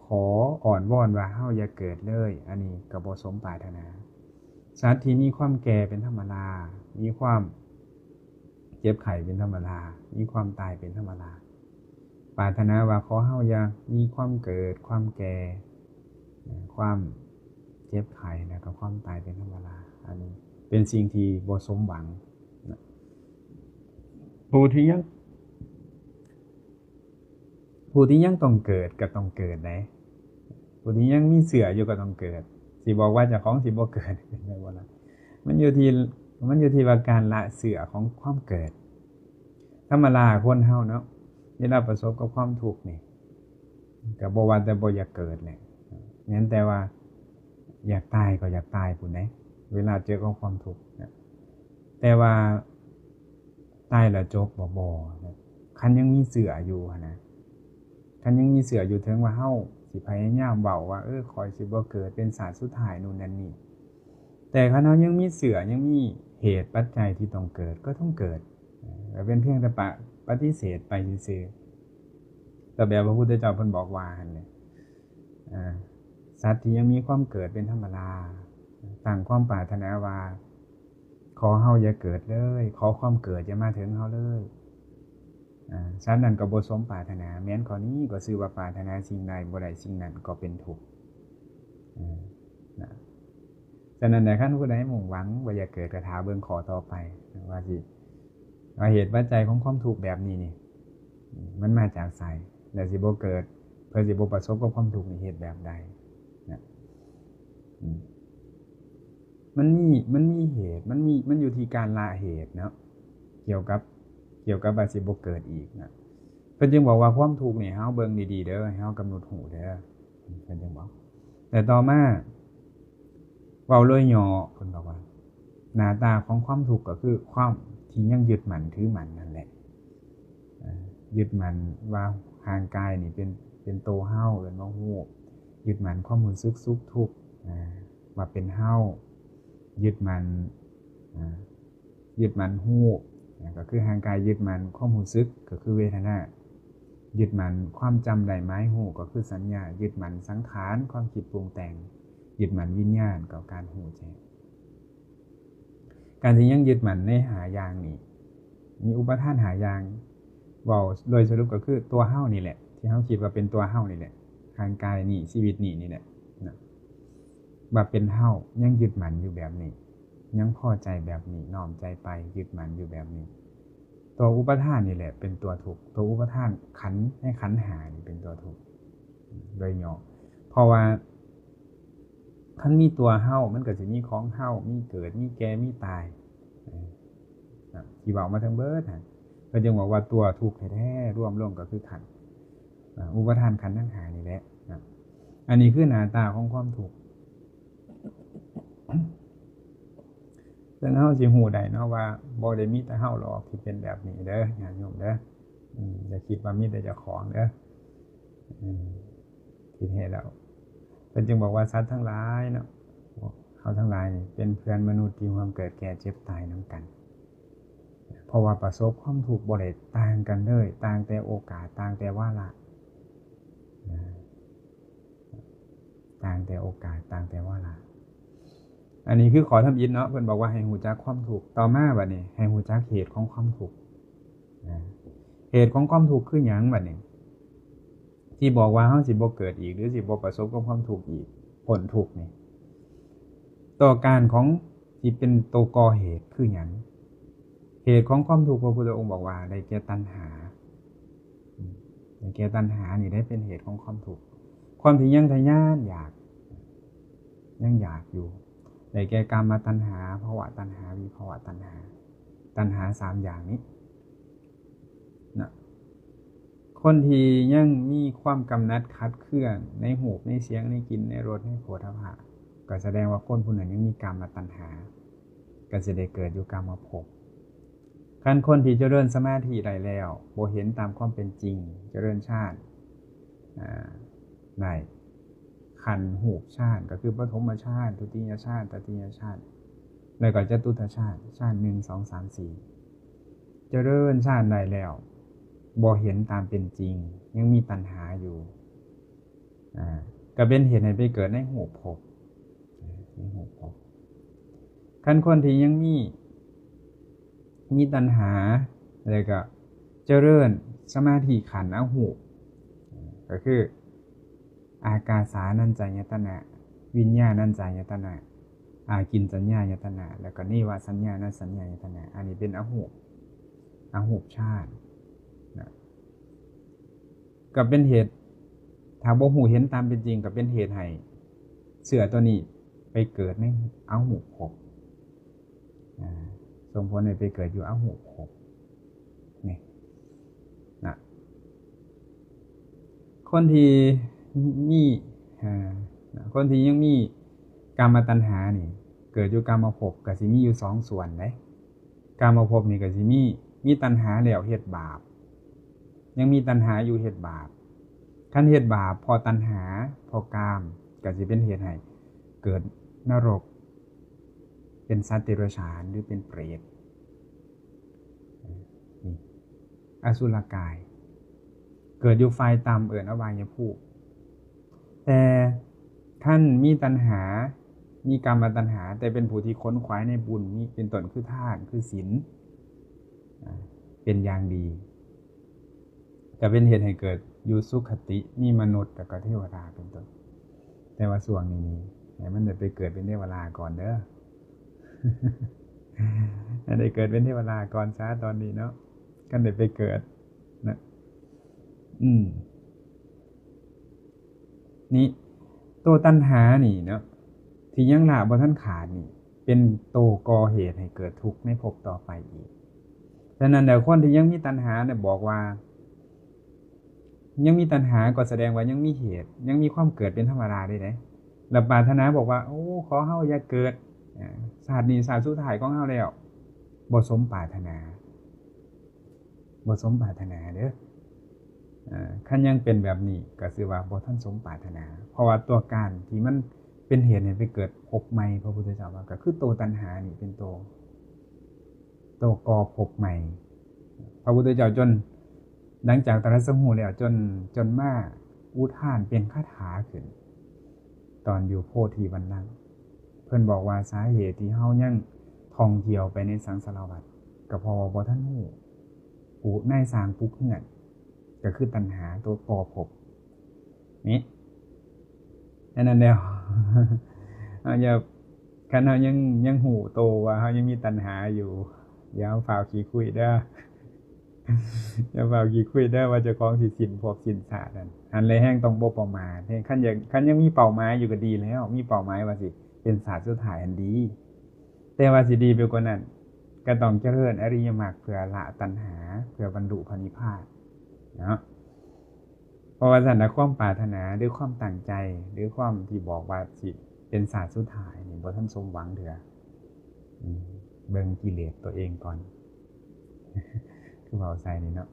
ຂໍອ້ອນວອນວ່າເຮົາຢ່າເກີດເລີຍ ອັນນີ້ກໍບໍ່ສົມປາດຖະໜາ. ສັດທີ່ມີຄວາມແກ່ເປັນທຳມະດາ ມີຄວາມເຈັບໄຂ້ເປັນທຳມະດາ ມີຄວາມຕາຍເປັນທຳມະດາ ປາດຖະໜາວ່າຂໍເຮົາຢ່າມີຄວາມເກີດ ຄວາມແກ່ ຄວາມເຈັບໄຂ້ ແລ້ວກໍຄວາມຕາຍເປັນທຳມະດາ. ອັນນີ້ເປັນສິ່ງທີ່ບໍ່ສົມຫວັງນະ. ຜູ້ທີ່ຍັງ ຜູ້ທີ່ຍັງຕ້ອງເກີດກໍຕ້ອງເກີດໃດ໋ ຜູ້ທີ່ຍັງມີເຊື້ອຢູ່ກໍຕ້ອງເກີດ. ຊິບອກວ່າເຈົ້າຂອງຊິບໍ່ເກີດ ເປັນໄປບໍ່ໄດ້. ມັນຢູ່ທີ່ ມັນຢູ່ທີ່ວ່າການລະເຊື້ອຂອງຄວາມເກີດ. ທຳມະດາຄົນເຮົາເນາະ ເວລາປະສົບກັບຄວາມທຸກນີ້ ກໍບໍ່ວ່າແຕ່ບໍ່ຢາກເກີດແຫຼະ ແມ່ນແຕ່ວ່າຢາກຕາຍກໍຢາກຕາຍພຸ້ນໃດ໋ ເວລາເຈີກັບຄວາມທຸກນະ. ແຕ່ວ່າ ຕາຍແລ້ວຈົບບໍ່? ບໍ່ນະ. ຄັນຍັງມີເຊື້ອຢູ່ຫັ້ນນະ ຄັນຍັງມີເຊື່ອຢູ່ ເຖິງວ່າເຮົາຊິພະຍາຍາມເວົ້າວ່າ ເອີ ຂ້ອຍຊິບໍ່ເກີດເປັນຊາດສຸດທ້າຍ ໂນ່ນນັ້ນນີ້ ແຕ່ຄັນເຮົາຍັງມີເຊື່ອ ຍັງມີເຫດປັດໄຈທີ່ຕ້ອງເກີດ ກໍຕ້ອງເກີດ. ເອີ ກໍເປັນພຽງແຕ່ປະ ປະຕິເສດໄປຊື່ໆ ກໍແບບພະພຸດທະເຈົ້າເພິ່ນບອກວ່າຫັ້ນແຫຼະ. ອາ ສັດທີ່ຍັງມີຄວາມເກີດເປັນທຳມະດາ ຕັ້ງຄວາມປາດຖະໜາວ່າ ຂໍເຮົາຢ່າເກີດເລີຍ ຂໍຄວາມເກີດຢ່າມາເຖິງເຮົາເລີຍ. ອາ ສັດນັ້ນກໍບໍ່ສົມປາດຖະໜາ. ແມ່ນຂໍ້ນີ້ກໍຊື່ວ່າປາດຖະໜາສິ່ງໃດບໍ່ໄດ້ສິ່ງນັ້ນກໍເປັນທຸກ. ອາ ນະ ສະນັ້ນແຫຼະ ຄັນຜູ້ໃດມຸ່ງຫວັງວ່າຢາກເກີດ ກໍຖ້າເບິ່ງຂໍ້ຕໍ່ໄປ ວ່າຊິ ວ່າເຫດປັດໄຈຂອງຄວາມທຸກແບບນີ້ນີ້ ມັນມາຈາກໃສ ແລະ ຊິບໍ່ເກີດ ເພື່ອຊິບໍ່ປະສົບກັບຄວາມທຸກນີ້ ເຮັດແບບໃດນະ. ອືມ ມັນມີ ມັນມີເຫດ ມັນມີ ມັນຢູ່ທີ່ການລະເຫດເນາະ ກ່ຽວກັບ ກ່ຽວກັບວ່າຊິບໍ່ເກີດອີກນະ. ເພິ່ນຈຶ່ງບອກວ່າຄວາມທຸກນີ້ ໃຫ້ເຮົາເບິ່ງດີໆເດີ ໃຫ້ເຮົາກຳນົດຮູ້ເດີ ເພິ່ນຈຶ່ງບອກ. ແຕ່ຕໍ່ມາ ເວົ້າໂດຍຫຍໍ້ ເພິ່ນບອກວ່າ ໜ້າຕາຂອງຄວາມທຸກກໍຄືຄວາມທີ່ຍັງຍຶດໝັ້ນຖືໝັ້ນນັ້ນແຫຼະ. ເອີ ຍຶດໝັ້ນວ່າຮ່າງກາຍນີ້ເປັນ ເປັນໂຕເຮົາ ເອີ້ນວ່າຮູບ, ຍຶດໝັ້ນຄວາມຮູ້ສຶກສຸກທຸກ ອາ ວ່າເປັນເຮົາ, ຍຶດໝັ້ນ ອາ ຍຶດໝັ້ນຮູບ ນະ ກໍຄືຮ່າງກາຍ, ຍຶດໝັ້ນຄວາມຮູ້ສຶກ ກໍຄືເວທະນາ, ຍຶດໝັ້ນຄວາມຈຳໄດ້ໝາຍຮູ້ ກໍຄືສັນຍາ, ຍຶດໝັ້ນສັງຂານ ຄວາມຄິດປຸງແຕ່ງ, ຍຶດໝັ້ນວິນຍານ ກໍການຮູ້ແຈ້ງ. ການທີ່ຍັງຍຶດໝັ້ນໃນຫ້າຢ່າງນີ້ ມີອຸປາທານຫ້າຢ່າງ ເວົ້າໂດຍສະຫຼຸບກໍຄືຕົວເຮົານີ້ແຫຼະ ທີ່ເຮົາຄິດວ່າເປັນຕົວເຮົານີ້ແຫຼະ ຮ່າງກາຍນີ້ ຊີວິດນີ້ນີ້ແຫຼະນະ ວ່າເປັນເຮົາ ຍັງຍຶດໝັ້ນຢູ່ແບບນີ້ ຍັງພໍໃຈແບບນີ້ ນ້ອມໃຈໄປ ຍຶດໝັ້ນຢູ່ແບບນີ້. ຕົວອຸປາທານນີ້ແຫຼະເປັນຕົວທຸກ ຕົວອຸປາທານຂັນໃນຂັນຫ້ານີ້ເປັນຕົວທຸກ ໂດຍຫຍໍ້ ເພາະວ່າ ຄັນມີຕົວເຮົາ ມັນກໍຊິມີຂອງເຮົາ ມີເກີດ ມີແກ່ ມີຕາຍ ເອີ ນະ ທີ່ເວົ້າມາທັງເບິດຫັ້ນ ເພິ່ນຈຶ່ງບອກວ່າຕົວທຸກແທ້ໆ ລວມລົງກໍຄືຂັນ ອາ ອຸປາທານຂັນທັງຫ້ານີ້ແຫຼະນະ. ອັນນີ້ຄືໜ້າຕາຂອງຄວາມທຸກ ເຊິ່ງເຮົາຊິຮູ້ໄດ້ເນາະວ່າ ບໍ່ໄດ້ມີແຕ່ເຮົາດອກທີ່ເປັນແບບນີ້ເດີ ຍາດໂຍມເດີ. ອືມ ຢ່າຄິດວ່າມີແຕ່ເຈົ້າຂອງເດີ. ອືມ ທີ່ແທ້ແລ້ວ ເພິ່ນຈຶ່ງບອກວ່າ ສັດທັງຫຼາຍເນາະ ເຮົາທັງຫຼາຍນີ້ເປັນເພື່ອນມະນຸດທີ່ຮ່ວມເກີດແກ່ເຈັບຕາຍນຳກັນ ເພາະວ່າປະສົບຄວາມທຸກບໍ່ໄດ້ຕ່າງກັນເລີຍ ຕ່າງແຕ່ໂອກາດ ຕ່າງແຕ່ວາລະ ຕ່າງແຕ່ໂອກາດ ຕ່າງແຕ່ວາລະ. ອັນນີ້ຄືຂໍ້ທຳອິດເນາະ ເພິ່ນບອກວ່າໃຫ້ຮູ້ຈັກຄວາມທຸກ. ຕໍ່ມາບັດນີ້ໃຫ້ຮູ້ຈັກເຫດຂອງຄວາມທຸກ. ອາ ເຫດຂອງຄວາມທຸກຄືຫຍັງບັດນີ້ ທີ່ບອກວ່າເຮົາຊິບໍ່ເກີດອີກ ຫຼື ຊິບໍ່ປະສົບກັບຄວາມທຸກອີກ ພົ້ນທຸກນີ້ ຕົວການຂອງທີ່ເປັນຕົວກໍ່ເຫດຄືຫຍັງ? ເຫດຂອງຄວາມທຸກ ພະພຸດທະອົງບອກວ່າ ໄດ້ແກ່ຕັນຫາ. ອືມ ໄດ້ແກ່ຕັນຫານີ້ໄດ້ເປັນເຫດຂອງຄວາມທຸກ ຄວາມທີ່ຍັງທະຍານຢາກ ຍັງຢາກຢູ່ ໄດ້ແກ່ກາມະຕັນຫາ ພະວະຕັນຫາ ວິພະວະຕັນຫາ ຕັນຫາສາມຢ່າງນີ້ນະ. ຄົນທີ່ຍັງມີຄວາມກຳໜັດຂັດເຄືອງໃນຮູບ ໃນສຽງ ໃນກິ່ນ ໃນລົດ ໃນໂຜດຖະພະ ກໍສະແດງວ່າຄົນຜູ້ນັ້ນຍັງມີກາມະຕັນຫາ ກໍຊິໄດ້ເກີດຢູ່ກາມະພົບ. ຄັນຄົນທີ່ຈະເລີນສະມາທິໄດ້ແລ້ວ ບໍ່ເຫັນຕາມຄວາມເປັນຈິງ ຈະເລີນຊານ ອາ ໄດ້ ຂັ້ນຮູບຊານ ກໍຄືປະຖົມມະຊານ ທຸຕິຍະຊານ ຕະຕິຍະຊານ ແລ້ວກໍຈະຕຸດຕະຊານ ຊານໜຶ່ງ ສອງ ສາມ ສີ່ ຈະເລີນຊານໄດ້ແລ້ວ ບໍ່ເຫັນຕາມເປັນຈິງ ຍັງມີຕັນຫາຢູ່ ອາ ກໍເປັນເຫດໃຫ້ໄປເກີດໃນຮູບພົບ ໃນຮູບພົບ. ຄັນຄົນທີ່ຍັງມີ ມີຕັນຫາ ແລ້ວກໍຈະເລີນສະມາທິຂັ້ນອະຮູບ ກໍຄື ອາກາສານັນຈາຍະຕະນະ ວິນຍານັນຈາຍະຕະນະ ອາກິນສັນຍາຍະຕະນະ ແລ້ວກໍເນວະສັນຍານະສັນຍາຍະຕະນະ ອັນນີ້ເປັນອະຮູບ ອະຮູບຊານນະ. ກໍເປັນເຫດ ຖ້າບໍ່ຮູ້ເຫັນຕາມເປັນຈິງ ກໍເປັນເຫດໃຫ້ເຊື້ອຕົວນີ້ໄປເກີດໃນອະຮູບພົບ ອາ ສົ່ງຜົນໃຫ້ໄປເກີດຢູ່ອະຮູບພົບນີ້ນະ. ຄົນທີ່ມີ ອາ ຄົນທີ່ຍັງມີກາມະຕັນຫານີ້ ເກີດຢູ່ກາມະພົບ ກໍຊິມີຢູ່ສອງສ່ວນເດ້. ກາມະພົບນີ້ກໍຊິມີ ມີຕັນຫາແລ້ວເຮັດບາບ ຍັງມີຕັນຫາຢູ່ເຮັດບາບ. ຄັນເຮັດບາບເພາະຕັນຫາ ເພາະກາມ ກໍຊິເປັນເຫດໃຫ້ເກີດນະລົກ ເປັນສັດເດຍລະສານ ຫຼື ເປັນເປດ ນີ້ ອະສຸລະກາຍ ເກີດຢູ່ຝ່າຍຕ່ຳ ເອີ້ນອະບາຍຍະພູມ. ແຕ່ຄັນມີຕັນຫາ ມີກາມະຕັນຫາ ແຕ່ເປັນຜູ້ທີ່ຂົນຂວາຍໃນບຸນ ມີເປັນຕົ້ນຄືທານ ຄືສິນ ອາ ເປັນຢ່າງດີ ກໍເປັນເຫດໃຫ້ເກີດຢູ່ສຸຄະຕິ ມີມະນຸດ ແລ້ວກໍເທວະດາເປັນຕົ້ນ. ແຕ່ວ່າຊ່ວງນີ້ນີ້ ໃຫ້ມັນໄດ້ໄປເກີດເປັນເທວະດາກ່ອນເດີ ໃຫ້ໄດ້ເກີດເປັນເທວະດາກ່ອນຊະຕອນນີ້ເນາະ ຄັນໄດ້ໄປເກີດນະ. ອືມ ນີ້ ໂຕຕັນຫານີ້ເນາະ ທີ່ຍັງລະບໍ່ທັນຂາດນີ້ ເປັນໂຕກໍ່ເຫດໃຫ້ເກີດທຸກໃນພົບຕໍ່ໄປອີກ. ສະນັ້ນແລ້ວ ຄົນທີ່ຍັງມີຕັນຫານະ ບອກວ່າ ຍັງມີຕັນຫາກໍສະແດງວ່າຍັງມີເຫດ ຍັງມີຄວາມເກີດເປັນທຳມະດາເດ້ ແລ້ວປາດຖະໜາບອກວ່າ ໂອ້ ຂໍເຮົາຢ່າເກີດ ອາ ຊາດນີ້ຊາດສຸດທ້າຍຂອງເຮົາແລ້ວ ບໍ່ສົມປາດຖະໜາ ບໍ່ສົມປາດຖະໜາເດີ. ອາ ຄັນຍັງເປັນແບບນີ້ກໍຊື່ວ່າບໍ່ທັນສົມປາດຖະໜາ ເພາະວ່າຕົວການທີ່ມັນເປັນເຫດໃຫ້ໄປເກີດພົບໃໝ່ ພະພຸດທະເຈົ້າວ່າ ກໍຄືໂຕຕັນຫານີ້ເປັນໂຕ ໂຕກໍ່ພົບໃໝ່. ພະພຸດທະເຈົ້າຈົນ ຫຼັງຈາກຕະລັດສະຮູ້ແລ້ວ ຈົນ ຈົນມາອຸທານເປັນຄາຖາຂຶ້ນ ຕອນຢູ່ໂພທິວັນນະ ເພິ່ນບອກວ່າ ສາເຫດທີ່ເຮົາຍັງທ່ອງທ່ຽວໄປໃນສັງສາລະວັດ ກໍເພາະວ່າບໍ່ທັນຮູ້ ຜູ້ນາຍສ້າງປຸກເຮືອນ ກໍຄືຕັນຫາ ຕົວກໍ່ພົບນີ້. ອັນນັ້ນແລ້ວ ເຮົາຢ່າ ຄັນເຮົາຍັງ ຍັງຮູ້ໂຕວ່າເຮົາຍັງມີຕັນຫາຢູ່ ຢ່າຟ້າວຂີ້ຄຸຍເດີ ຢ່າຟ້າວຂີ້ຄຸຍເດີ ວ່າເຈົ້າຂອງຊິສິ້ນພົບສິ້ນຊາດນັ້ນ. ຫັ້ນແຫຼະ ແຮ່ງຕ້ອງບໍ່ປະໝາດ. ແຮ່ງ ຄັນຢາກ ຄັນຍັງມີເປົ້າໝາຍຢູ່ກໍດີແລ້ວ, ມີເປົ້າໝາຍວ່າຊິເປັນຊາດສຸດທ້າຍຫັ້ນດີ. ແຕ່ວ່າຊິດີໄປກວ່ານັ້ນ ກໍຕ້ອງຈະເລີນອະລິຍະມັກເພື່ອລະຕັນຫາ, ເພື່ອບັນລຸພະນິບພານເນາະ. ເພາະວ່າຊັ້ນນະ ຄວາມປາດຖະໜາ ຫຼື ຄວາມຕັ້ງໃຈ ຫຼື ຄວາມທີ່ບອກວ່າຊິເປັນຊາດສຸດທ້າຍນີ້ ບໍ່ທັນສົມຫວັງເທື່ອ. ອືມ ເບິ່ງກິເລດຕົວເອງກ່ອນ ຄືເວົ້າໃສ່ນີ້ເນາະ,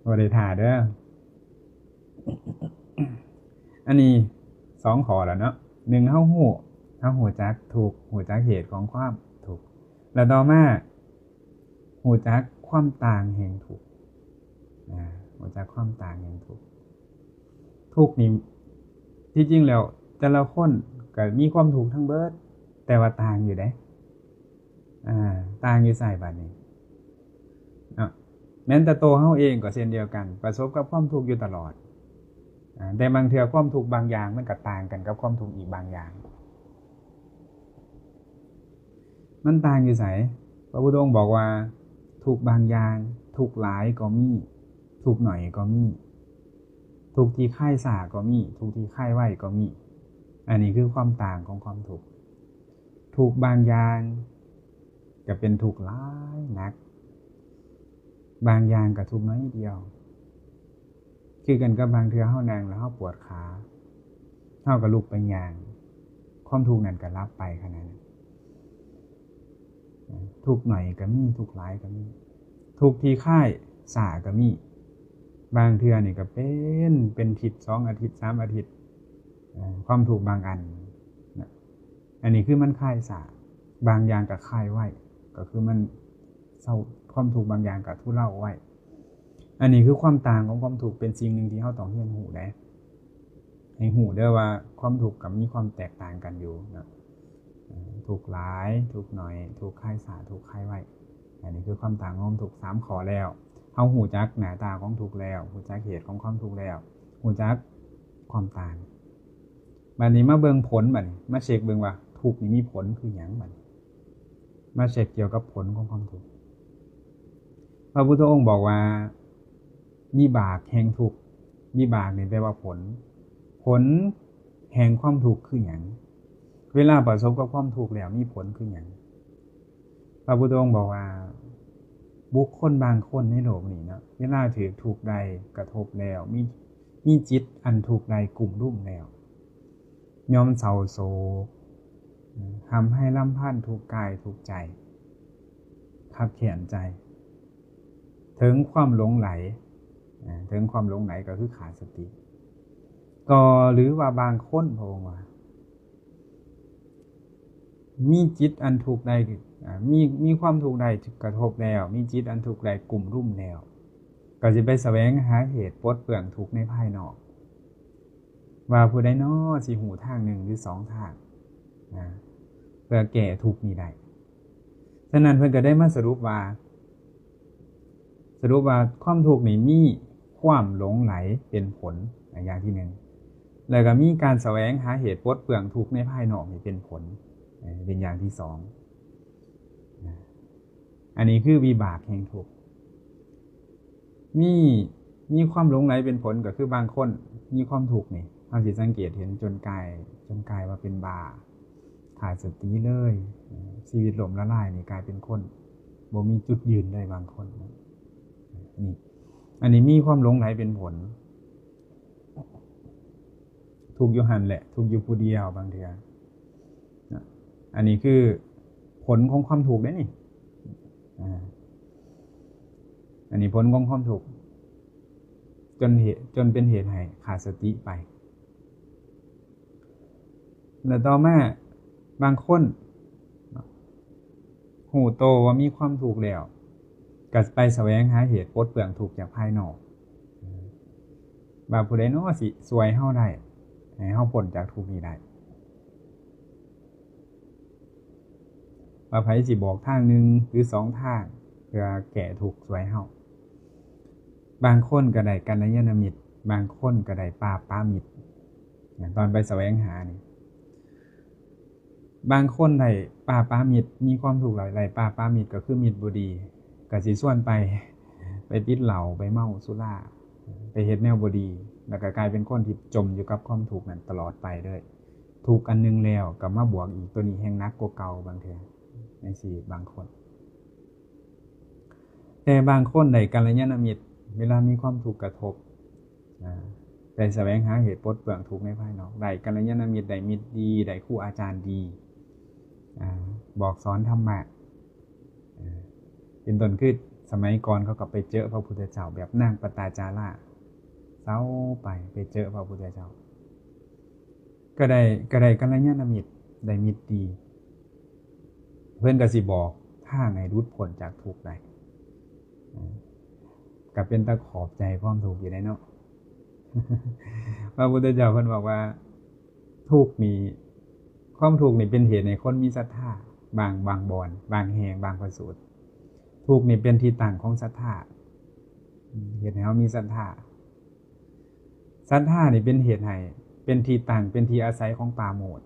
ບໍ່ໄດ້ຖ້າເດີ. ອັນນີ້ສອງຂໍ້ແລ້ວເນາະ. ໜຶ່ງ ເຮົາຮູ້ ເຮົາຮູ້ຈັກທຸກ ຮູ້ຈັກເຫດຂອງຄວາມທຸກ, ແລ້ວຕໍ່ມາ ຮູ້ຈັກຄວາມຕ່າງແຫ່ງທຸກ. ອາ ຮູ້ຈັກຄວາມຕ່າງແຫ່ງທຸກ. ທຸກນີ້ ທີ່ຈິງແລ້ວແຕ່ລະຄົນກໍມີຄວາມທຸກທັງເບິດ, ແຕ່ວ່າຕ່າງຢູ່ເດ້. ອາ ຕ່າງຢູ່ໃສບາດນີ້ເນາະ? ແມ່ນແຕ່ໂຕເຮົາເອງກໍເຊັ່ນດຽວກັນ ປະສົບກັບຄວາມທຸກຢູ່ຕະຫຼອດ. ອາ ແຕ່ບາງເທື່ອຄວາມທຸກບາງຢ່າງມັນກໍຕ່າງກັນກັບຄວາມທຸກອີກບາງຢ່າງ. ມັນຕ່າງຢູ່ໃສ? ພະພຸດທະອົງບອກວ່າ ທຸກບາງຢ່າງ ທຸກຫຼາຍກໍມີ ທຸກໜ້ອຍກໍມີ, ທຸກທີ່ຄາຍຊ້າກໍມີ ທຸກທີ່ຄາຍໄວກໍມີ. ອັນນີ້ຄືຄວາມຕ່າງຂອງຄວາມທຸກ. ທຸກບາງຢ່າງກໍເປັນທຸກຫຼາຍໜັກ, ບາງຢ່າງກໍທຸກໜ້ອຍດຽວ. ຄືກັນກັບບາງເທື່ອເຮົານັ່ງແລ້ວເຮົາປວດຂາ, ເຮົາກໍລຸກໄປຍ່າງ, ຄວາມທຸກນັ້ນກໍດັບໄປຂະໜາດນັ້ນ. ທຸກໜ້ອຍກໍມີ ທຸກຫຼາຍກໍມີ, ທຸກທີ່ຄາຍຊ້າກໍມີ. ບາງເທື່ອນີ້ກໍເປັນ ເປັນທິດ ສອງອາທິດ ສາມອາທິດ, ຄວາມທຸກບາງອັນນະ. ອັນນີ້ຄືມັນຄາຍຊ້າ, ບາງຢ່າງກໍຄາຍໄວ, ກໍຄືມັນເຊົາ, ຄວາມທຸກບາງຢ່າງກໍທຸເລົາໄວ. ອັນນີ້ຄືຄວາມຕ່າງຂອງຄວາມທຸກ, ເປັນສິ່ງໜຶ່ງທີ່ເຮົາຕ້ອງຮຽນຮູ້ເດ້. ໃຫ້ຮູ້ເດີວ່າຄວາມທຸກກໍມີຄວາມແຕກຕ່າງກັນຢູ່ເນາະ, ທຸກຫຼາຍ ທຸກໜ້ອຍ, ທຸກຄາຍຊ້າ ທຸກຄາຍໄວ. ອັນນີ້ຄືຄວາມຕ່າງຂອງທຸກສາມຂໍ້ແລ້ວ. ເຮົາຮູ້ຈັກໜ້າຕາຂອງທຸກແລ້ວ, ຮູ້ຈັກເຫດຂອງຄວາມທຸກແລ້ວ, ຮູ້ຈັກຄວາມຕ່າງ. ບາດນີ້ມາເບິ່ງຜົນ, ບາດນີ້ມາເຊັກເບິ່ງວ່າທຸກນີ້ມີຜົນຄືຫຍັງ. ບາດນີ້ມາເຊັກກ່ຽວກັບຜົນຂອງຄວາມທຸກ. ພະພຸດທະອົງບອກວ່າ ວິບາກແຫ່ງທຸກ, ວິບາກນີ້ແປວ່າຜົນ, ຜົນແຫ່ງຄວາມທຸກຄືຫຍັງ? ເວລາປະສົບກັບຄວາມທຸກແລ້ວມີຜົນຄືຫຍັງ? ພະພຸດທະອົງບອກວ່າ ບຸກຄົນບາງຄົນໃນໂລກນີ້ເນາະ ເວລາຖືກທຸກໃດກະທົບແລ້ວ ມີ, ມີຈິດອັນທຸກໃດກຸ້ມລຸມແລ້ວ ຍ່ອມເສົ້າໂສກ, ຮ່ຳໄຫ້ລຳພັນ, ທຸກກາຍທຸກໃຈ, ຄັບແຄ້ນໃຈ, ເຖິງຄວາມຫຼົງໄຫຼ, ເຖິງຄວາມຫຼົງໄຫຼກໍຄືຂາດສະຕິ. ກໍ ຫຼືວ່າບາງຄົນ ພະອົງວ່າ ມີຈິດອັນທຸກໃດ, ອາ, ມີ, ມີຄວາມທຸກໃດກະທົບແລ້ວ, ມີຈິດອັນທຸກໃດກຸ້ມລຸມແລ້ວ, ກໍຊິໄປສະແຫວງຫາເຫດປົດເປືອງທຸກໃນພາຍນອກ, ວ່າຜູ້ໃດນໍຊິຮູ້ທາງໜຶ່ງຫຼືສອງທາງ, ນະ, ເພື່ອແກ້ທຸກນີ້ໄດ້. ສະນັ້ນເພິ່ນກໍໄດ້ມາສະຫຼຸບວ່າ, ສະຫຼຸບວ່າຄວາມທຸກນີ້ມີຄວາມຫຼົງໄຫຼເປັນຜົນ ອາ ຢ່າງທີໜຶ່ງ, ແລ້ວກໍມີການສະແຫວງຫາເຫດປົດເປືອງທຸກໃນພາຍນອກນີ້ເປັນຜົນ ເປັນຢ່າງທີສອງ. ອັນນີ້ຄືວິບາກແຫ່ງທຸກ. ມີ, ມີຄວາມຫຼົງໄຫຼເປັນຜົນ ກໍຄືບາງຄົນມີຄວາມທຸກນີ້ ເຮົາຊິສັງເກດເຫັນຈົນກາຍ, ຈົນກາຍວ່າເປັນບ້າ, ຂາດສະຕິເລີຍ, ຊີວິດລົ້ມລະລາຍນີ້ ກາຍເປັນຄົນບໍ່ມີຈຸດຢືນເລີຍບາງຄົນ. ນີ້, ອັນນີ້ມີຄວາມຫຼົງໄຫຼເປັນຜົນ. ທຸກຢູ່ຫັ້ນແຫຼະ, ທຸກຢູ່ຜູ້ດຽວບາງເທື່ອ. ນະ, ອັນນີ້ຄືຜົນຂອງຄວາມທຸກເດ້ນີ້. ອາ, ອັນນີ້ຜົນຂອງຄວາມທຸກ ຈົນເຫດ, ຈົນເປັນເຫດໃຫ້ຂາດສະຕິໄປ. ແລະຕໍ່ມາບາງຄົນເນາະ ຮູ້ໂຕວ່າມີຄວາມທຸກແລ້ວ ກໍໄປສະແຫວງຫາເຫດປົດເປືອງທຸກຈາກພາຍນອກ ວ່າຜູ້ໃດເນາະຊິຊ່ວຍເຮົາໄດ້ ໃຫ້ເຮົາພົ້ນຈາກທຸກນີ້ໄດ້ ວ່າໃຜຊິບອກທາງໜຶ່ງຫຼືສອງທາງ ເພື່ອແກ້ທຸກຊ່ວຍເຮົາ. ບາງຄົນກໍໄດ້ກັນລະຍານະມິດ, ບາງຄົນກໍໄດ້ປາປະມິດ ຕອນໄປສະແຫວງຫານີ້. ບາງຄົນໄດ້ປາປະມິດ, ມີຄວາມທຸກແລ້ວໄດ້ປາປະມິດ ກໍຄືມິດບໍ່ດີ ກໍຊິຊວນໄປ, ໄປຕິດເຫຼົ້າ, ໄປເມົາສຸລາ, ໄປເຮັດແນວບໍ່ດີ ແລ້ວກໍກາຍເປັນຄົນທີ່ຈົມຢູ່ກັບຄວາມທຸກນັ້ນຕະຫຼອດໄປເລີຍ. ທຸກອັນໜຶ່ງແລ້ວກໍມາບວກອີກ ຕົວນີ້ແຮ່ງໜັກກວ່າເກົ່າບາງເທື່ອ ໃນຊີວິດບາງຄົນ. ແຕ່ບາງຄົນໄດ້ກັນລະຍານະມິດ ເວລາມີຄວາມທຸກກະທົບ ອາ ໄດ້ສະແຫວງຫາເຫດປົດເປືອງທຸກໃນພາຍນອກ ໄດ້ກັນລະຍານະມິດ ໄດ້ມິດດີ ໄດ້ຄູອາຈານດີ ອາ ບອກສອນທຳມະ ອາ ເປັນຕົ້ນ ຄືສະໄໝກ່ອນເຂົາກໍໄປເຈີພະພຸດທະເຈົ້າແບບນາງປະຕາຈາລາ ເຊົາໄປ ໄປເຈີພະພຸດທະເຈົ້າ ກໍໄດ້ ກໍໄດ້ກັນລະຍານະມິດ ໄດ້ມິດດີ ເພິ່ນກໍຊິບອກທາງໃຫ້ຫຼຸດພົ້ນຈາກທຸກໄດ້ ອາ ກໍເປັນຕາຂອບໃຈຄວາມທຸກຢູ່ເດ້ເນາະ. ພະພຸດທະເຈົ້າເພິ່ນບອກວ່າ ທຸກນີ້ ຄວາມທຸກນີ້ເປັນເຫດໃຫ້ຄົນມີສັດທາ ບາງ ບາງບ່ອນ ບາງແຫ່ງ ບາງພະສູດ. ທຸກນີ້ເປັນທີ່ຕັ້ງຂອງສັດທາ ເຮັດໃຫ້ເຮົາມີສັດທາ. ສັດທານີ້ເປັນເຫດໃຫ້ ເປັນທີ່ຕັ້ງ ເປັນທີ່ອາໄສຂອງປາໂມດ.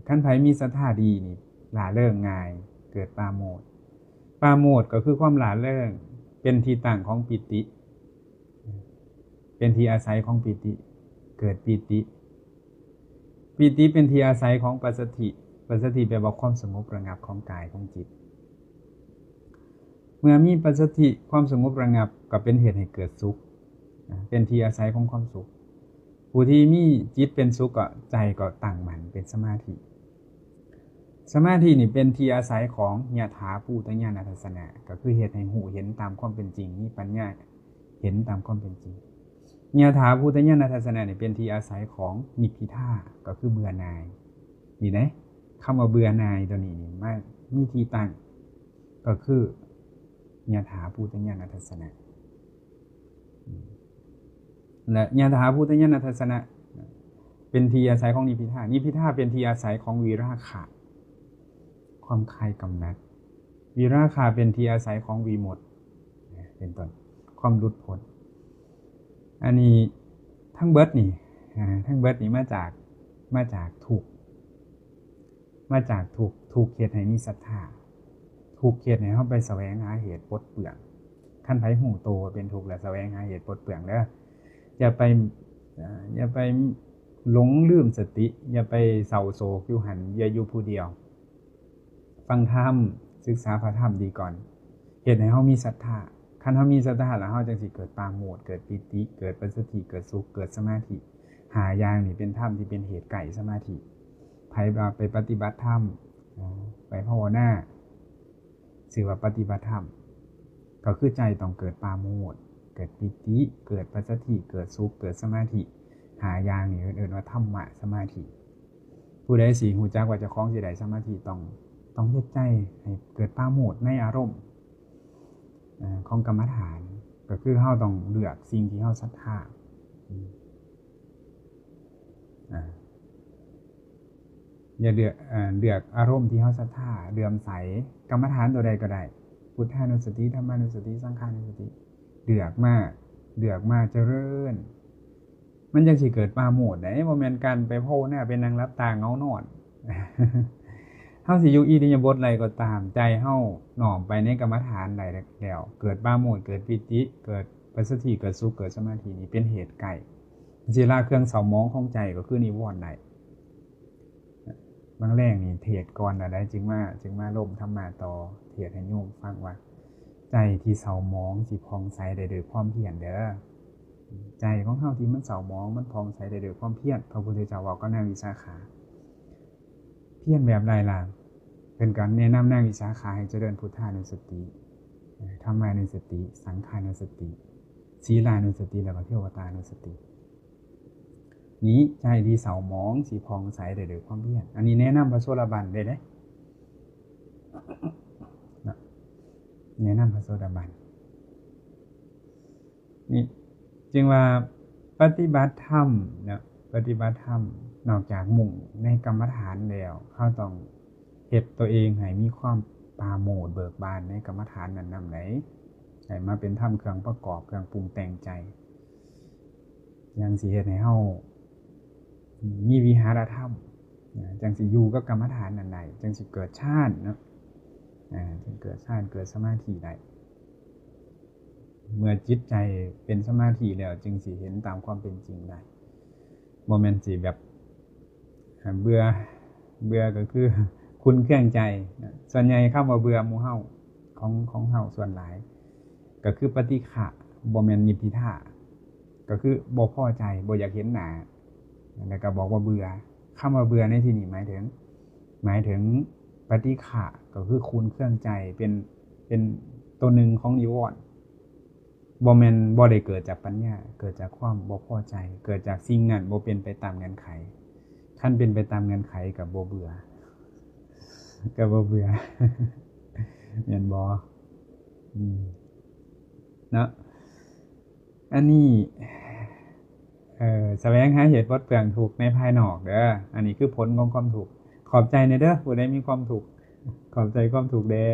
ຄັນໃຜມີສັດທາດີນີ້ ລ່າເລີງງ່າຍ ເກີດປາໂມດ. ປາໂມດກໍຄືຄວາມລ່າເລີງ ເປັນທີ່ຕັ້ງຂອງປີຕິ ເປັນທີ່ອາໄສຂອງປີຕິ ເກີດປີຕິ. ປີຕິເປັນທີ່ອາໄສຂອງປັດສະຖິ ປັດສະຖິແປວ່າຄວາມສະຫງົບລະງັບຂອງກາຍຂອງຈິດ. ເມື່ອມີປັດສະຖິ ຄວາມສະຫງົບລະງັບ ກໍເປັນເຫດໃຫ້ເກີດສຸກ ເປັນທີ່ອາໄສຂອງຄວາມສຸກ. ຜູ້ທີ່ມີຈິດເປັນສຸກ ກໍໃຈກໍຕັ້ງໝັ້ນເປັນສະມາທິ. ສະມາທິນີ້ເປັນທີ່ອາໄສຂອງຍະຖາພູດຕະຍານະທັດສະນະ ກໍຄືເຮັດໃຫ້ຮູ້ເຫັນຕາມຄວາມເປັນຈິງ ມີປັນຍາເຫັນຕາມຄວາມເປັນຈິງ. ຍະຖາພູດຕະຍານະທັດສະນະນີ້ເປັນທີ່ອາໄສຂອງນິບພິທາ ກໍຄືເບື່ອໜ່າຍ. ນີ້ເດ້ ຄຳວ່າເບື່ອໜ່າຍຕົວນີ້ນີ້ ມາ ມີທີ່ຕັ້ງ ກໍຄືຍະຖາພູດຕະຍານະທັດສະນະ ແລະ ຍະຖາພູດຕະຍານະທັດສະນະ ເປັນທີ່ອາໄສຂອງນິບພິທາ. ນິບພິທາເປັນທີ່ອາໄສຂອງວິລາຄະ ຄວາມຄາຍກຳໜັດ. ວິລາຄະເປັນທີ່ອາໄສຂອງວິໝຸດ ເປັນຕົ້ນ ຄວາມຫຼຸດພົ້ນ. ອັນນີ້ທັງເບິດນີ້ ອາ ທັງເບິດນີ້ມາຈາກ ມາຈາກທຸກ ມາຈາກທຸກ ທຸກເຮັດໃຫ້ມີສັດທາ ທຸກເຮັດໃຫ້ເຮົາໄປສະແຫວງຫາເຫດປົດເປືອງ. ຄັນໃຜຮູ້ໂຕວ່າເປັນທຸກ ແລ້ວສະແຫວງຫາເຫດປົດເປືອງເດີ້. ຢ່າໄປ ເອີ ຢ່າໄປຫຼົງລືມສະຕິ ຢ່າໄປເສົ້າໂສກຢູ່ຫັ້ນ ຢ່າຢູ່ຜູ້ດຽວ. ຟັງທຳ ສຶກສາພະທຳດີກ່ອນ ເຮັດໃຫ້ເຮົາມີສັດທາ. ຄັນເຮົາມີສັດທາແລ້ວ ເຮົາຈັ່ງຊິເກີດປາໂມດ ເກີດປີຕິ ເກີດປັດສະຖິ ເກີດສຸກ ເກີດສະມາທິ. ຫ້າຢ່າງນີ້ເປັນທຳທີ່ເປັນເຫດໃກ້ສະມາທິ. ໃຜວ່າໄປປະຕິບັດທຳ ໄປພາວະນາ ຊື່ວ່າປະຕິບັດທຳ ກໍຄືໃຈຕ້ອງເກີດປາໂມດ ເກີດປີຕິ ເກີດປັດສະຖິ ເກີດສຸກ ເກີດສະມາທິ. ຫ້າຢ່າງນີ້ເອີ້ນວ່າທຳມະສະມາທິ. ຜູ້ໃດຊິຮູ້ຈັກວ່າເຈົ້າຂອງຊິໄດ້ສະມາທິ ຕ້ອງ ຕ້ອງເຮັດໃຈໃຫ້ເກີດປາໂມດໃນອາລົມ ອາ ຂອງກຳມະຖານ ກໍຄືເຮົາຕ້ອງເລືອກສິ່ງທີ່ເຮົາສັດທາ ອາ ຢ່າເລືອກ ເອີ ເລືອກອາລົມທີ່ເຮົາສັດທາ ເຫຼື້ອມໃສ. ກຳມະຖານຕົວໃດກໍໄດ້ ພຸດທານຸສະຕິ ທຳມານຸສະຕິ ສັງຂານຸສະຕິ ເລືອກມາ ເລືອກມາຈະເລີນ ມັນຈັ່ງຊິເກີດປາໂມດໄດ໋. ບໍ່ແມ່ນການໄປພາວະນາ ໄປນັ່ງຫຼັບຕາເຫງົານອນ. ເຮົາຊິຢູ່ອິລິຍາບົດໃດກໍຕາມ ໃຈເຮົານ້ອມໄປໃນກຳມະຖານໃດແລ້ວ ເກີດປາໂມດ ເກີດປີຕິ ເກີດປັດສະຖິ ເກີດສຸກ ເກີດສະມາທິ ນີ້ເປັນເຫດໃກ້ ຊິລະເຄື່ອງເສົ້າໝອງຂອງໃຈ ກໍຄືນິວອນໄດ້. ບາງແລງນີ້ເທດກ່ອນລະໄດ໋ ຈຶ່ງມາ ຈຶ່ງມາລົມທຳມະຕໍ່ ເທດໃຫ້ໂຍມຟັງວ່າ ໃຈທີ່ເສົ້າໝອງຊິຜ່ອງໃສໄດ້ດ້ວຍຄວາມພຽນເດີ້. ໃຈຂອງເຮົາທີ່ມັນເສົ້າໝອງ ມັນຜ່ອງໃສໄດ້ດ້ວຍຄວາມພຽນ. ພະພຸດທະເຈົ້າເວົ້າກັບນາງວິສາຂາ ພຽນແບບໃດລະ? ເພິ່ນກໍແນະນຳນາງວິສາຂາໃຫ້ຈະເລີນພຸດທານຸສະຕິ, ທຳມານຸສະຕິ, ສັງຂານຸສະຕິ, ສີລານຸສະຕິ ແລ້ວກໍເທວະຕານຸສະຕິ. ນີ້ໃຈທີ່ເສົ້າໝອງຊິຜ່ອງໃສໄດ້ດ້ວຍຄວາມພຽນ. ອັນນີ້ແນະນຳພະໂສດາບັນເດ້ເດ້ ນະ ແນະນຳພະໂສດາບັນ. ນີ້ຈຶ່ງວ່າປະຕິບັດທຳນະ, ປະຕິບັດທຳນອກຈາກມຸ່ງໃນກຳມະຖານແລ້ວ ເຮົາຕ້ອງເຮັດຕົວເອງໃຫ້ມີຄວາມປາໂມດເບີກບານໃນກຳມະຖານນັ້ນນຳໃດ໋ ໃຫ້ມາເປັນທຳເຄື່ອງປະກອບ ເຄື່ອງປຸງແຕ່ງໃຈ. ຈັ່ງຊິເຮັດໃຫ້ເຮົາມີວິຫາລະທຳ ຈັ່ງຊິຢູ່ກັບກຳມະຖານນັ້ນໄດ້ ຈັ່ງຊິເກີດຊານເນາະ ຈັ່ງເກີດຊານ ເກີດສະມາທິໄດ້. ເມື່ອຈິດໃຈເປັນສະມາທິແລ້ວ ຈຶ່ງຊິເຫັນຕາມຄວາມເປັນຈິງໄດ້ ບໍ່ແມ່ນຊິແບບ ອ່າ ເບື່ອ ເບື່ອກໍຄືຂຸ້ນເຄືອງໃຈນະ. ສ່ວນໃຫຍ່ຄຳວ່າເບື່ອໝູ່ເຮົາ ຂອງ ຂອງເຮົາສ່ວນຫຼາຍ ກໍຄືປະຕິຄະ ບໍ່ແມ່ນນິບພິທາ ກໍຄືບໍ່ພໍໃຈ ບໍ່ຢາກເຫັນໜ້າ ແລ້ວກໍບອກວ່າເບື່ອ. ຄຳວ່າເບື່ອໃນທີ່ນີ້ໝາຍເຖິງ ໝາຍເຖິງປະຕິຄະ ກໍຄືຂຸ້ນເຄືອງໃຈ ເປັນ ເປັນຕົວໜຶ່ງຂອງນິວອນ. ບໍ່ແມ່ນ ບໍ່ໄດ້ເກີດຈາກປັນຍາ ເກີດຈາກຄວາມບໍ່ພໍໃຈ ເກີດຈາກສິ່ງນັ້ນບໍ່ເປັນໄປຕາມເງື່ອນໄຂ. ຄັນເປັນໄປຕາມເງື່ອນໄຂກໍບໍ່ເບື່ອ ກໍບໍ່ເບື່ອ ແມ່ນບໍ່? ອືມ ເນາະ ອັນນີ້ ເອີ ສະແຫວງຫາເຫດປົດເປືອງທຸກໃນພາຍນອກເດີ. ອັນນີ້ຄືຜົນຂອງຄວາມທຸກ. ຂອບໃຈແດ່ເດີ ຜູ້ໃດມີຄວາມທຸກ. ຂອບໃຈຄວາມທຸກແດ່.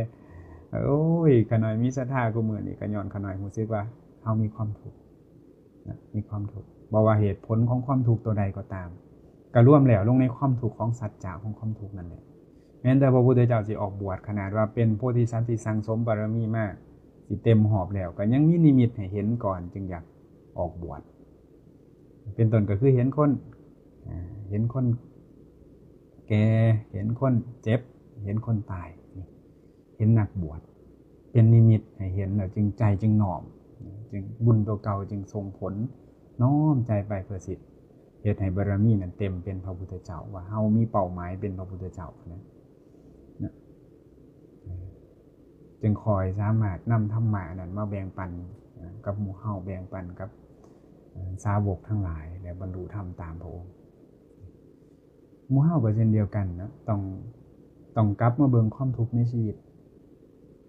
ໂອ້ຍ ຂ້ານ້ອຍມີສັດທາ ຄູ່ມື້ນີ້ກໍຍ້ອນຂ້ານ້ອຍຮູ້ສຶກວ່າເຮົາມີຄວາມທຸກນະ ມີຄວາມທຸກ. ບໍ່ວ່າເຫດຜົນຂອງຄວາມທຸກຕົວໃດກໍຕາມ ກໍລວມແລ້ວລົງໃນຄວາມທຸກຂອງສັດຈະຂອງຄວາມທຸກນັ້ນແຫຼະ. ແມ່ນແຕ່ພະພຸດທະເຈົ້າຊິອອກບວດ ຂະໜາດວ່າເປັນໂພທິສັດທີ່ສັ່ງສົມບາລະມີມາ ຊິເຕັມຮອບແລ້ວ ກໍຍັງມີນິມິດໃຫ້ເຫັນກ່ອນຈຶ່ງຢາກອອກບວດ. ເປັນຕົ້ນກໍຄືເຫັນຄົນ ເຫັນຄົນແກ່ ເຫັນຄົນເຈັບ ເຫັນຄົນຕາຍ ເຫັນນັກບວດ ເປັນນິມິດໃຫ້ເຫັນ ແລ້ວຈຶ່ງໃຈຈຶ່ງນ້ອມ ຈຶ່ງບຸນຕົວເກົ່າຈຶ່ງສົ່ງຜົນ ນ້ອມໃຈໄປເພື່ອຊິເຮັດໃຫ້ບາລະມີນັ້ນເຕັມເປັນພະພຸດທະເຈົ້າ ວ່າເຮົາມີເປົ້າໝາຍເປັນພະພຸດທະເຈົ້ານະ ນະ ຈຶ່ງຄ່ອຍສາມາດນຳທຳມະອັນນັ້ນມາແບ່ງປັນກັບໝູ່ເຮົາ ແບ່ງປັນກັບສາວົກທັງຫຼາຍ ແລະ ບັນລຸທຳຕາມພະອົງ. ໝູ່ເຮົາກໍເຊັ່ນດຽວກັນເນາະ ຕ້ອງ ຕ້ອງກັບມາເບິ່ງຄວາມທຸກໃນຊີວິດ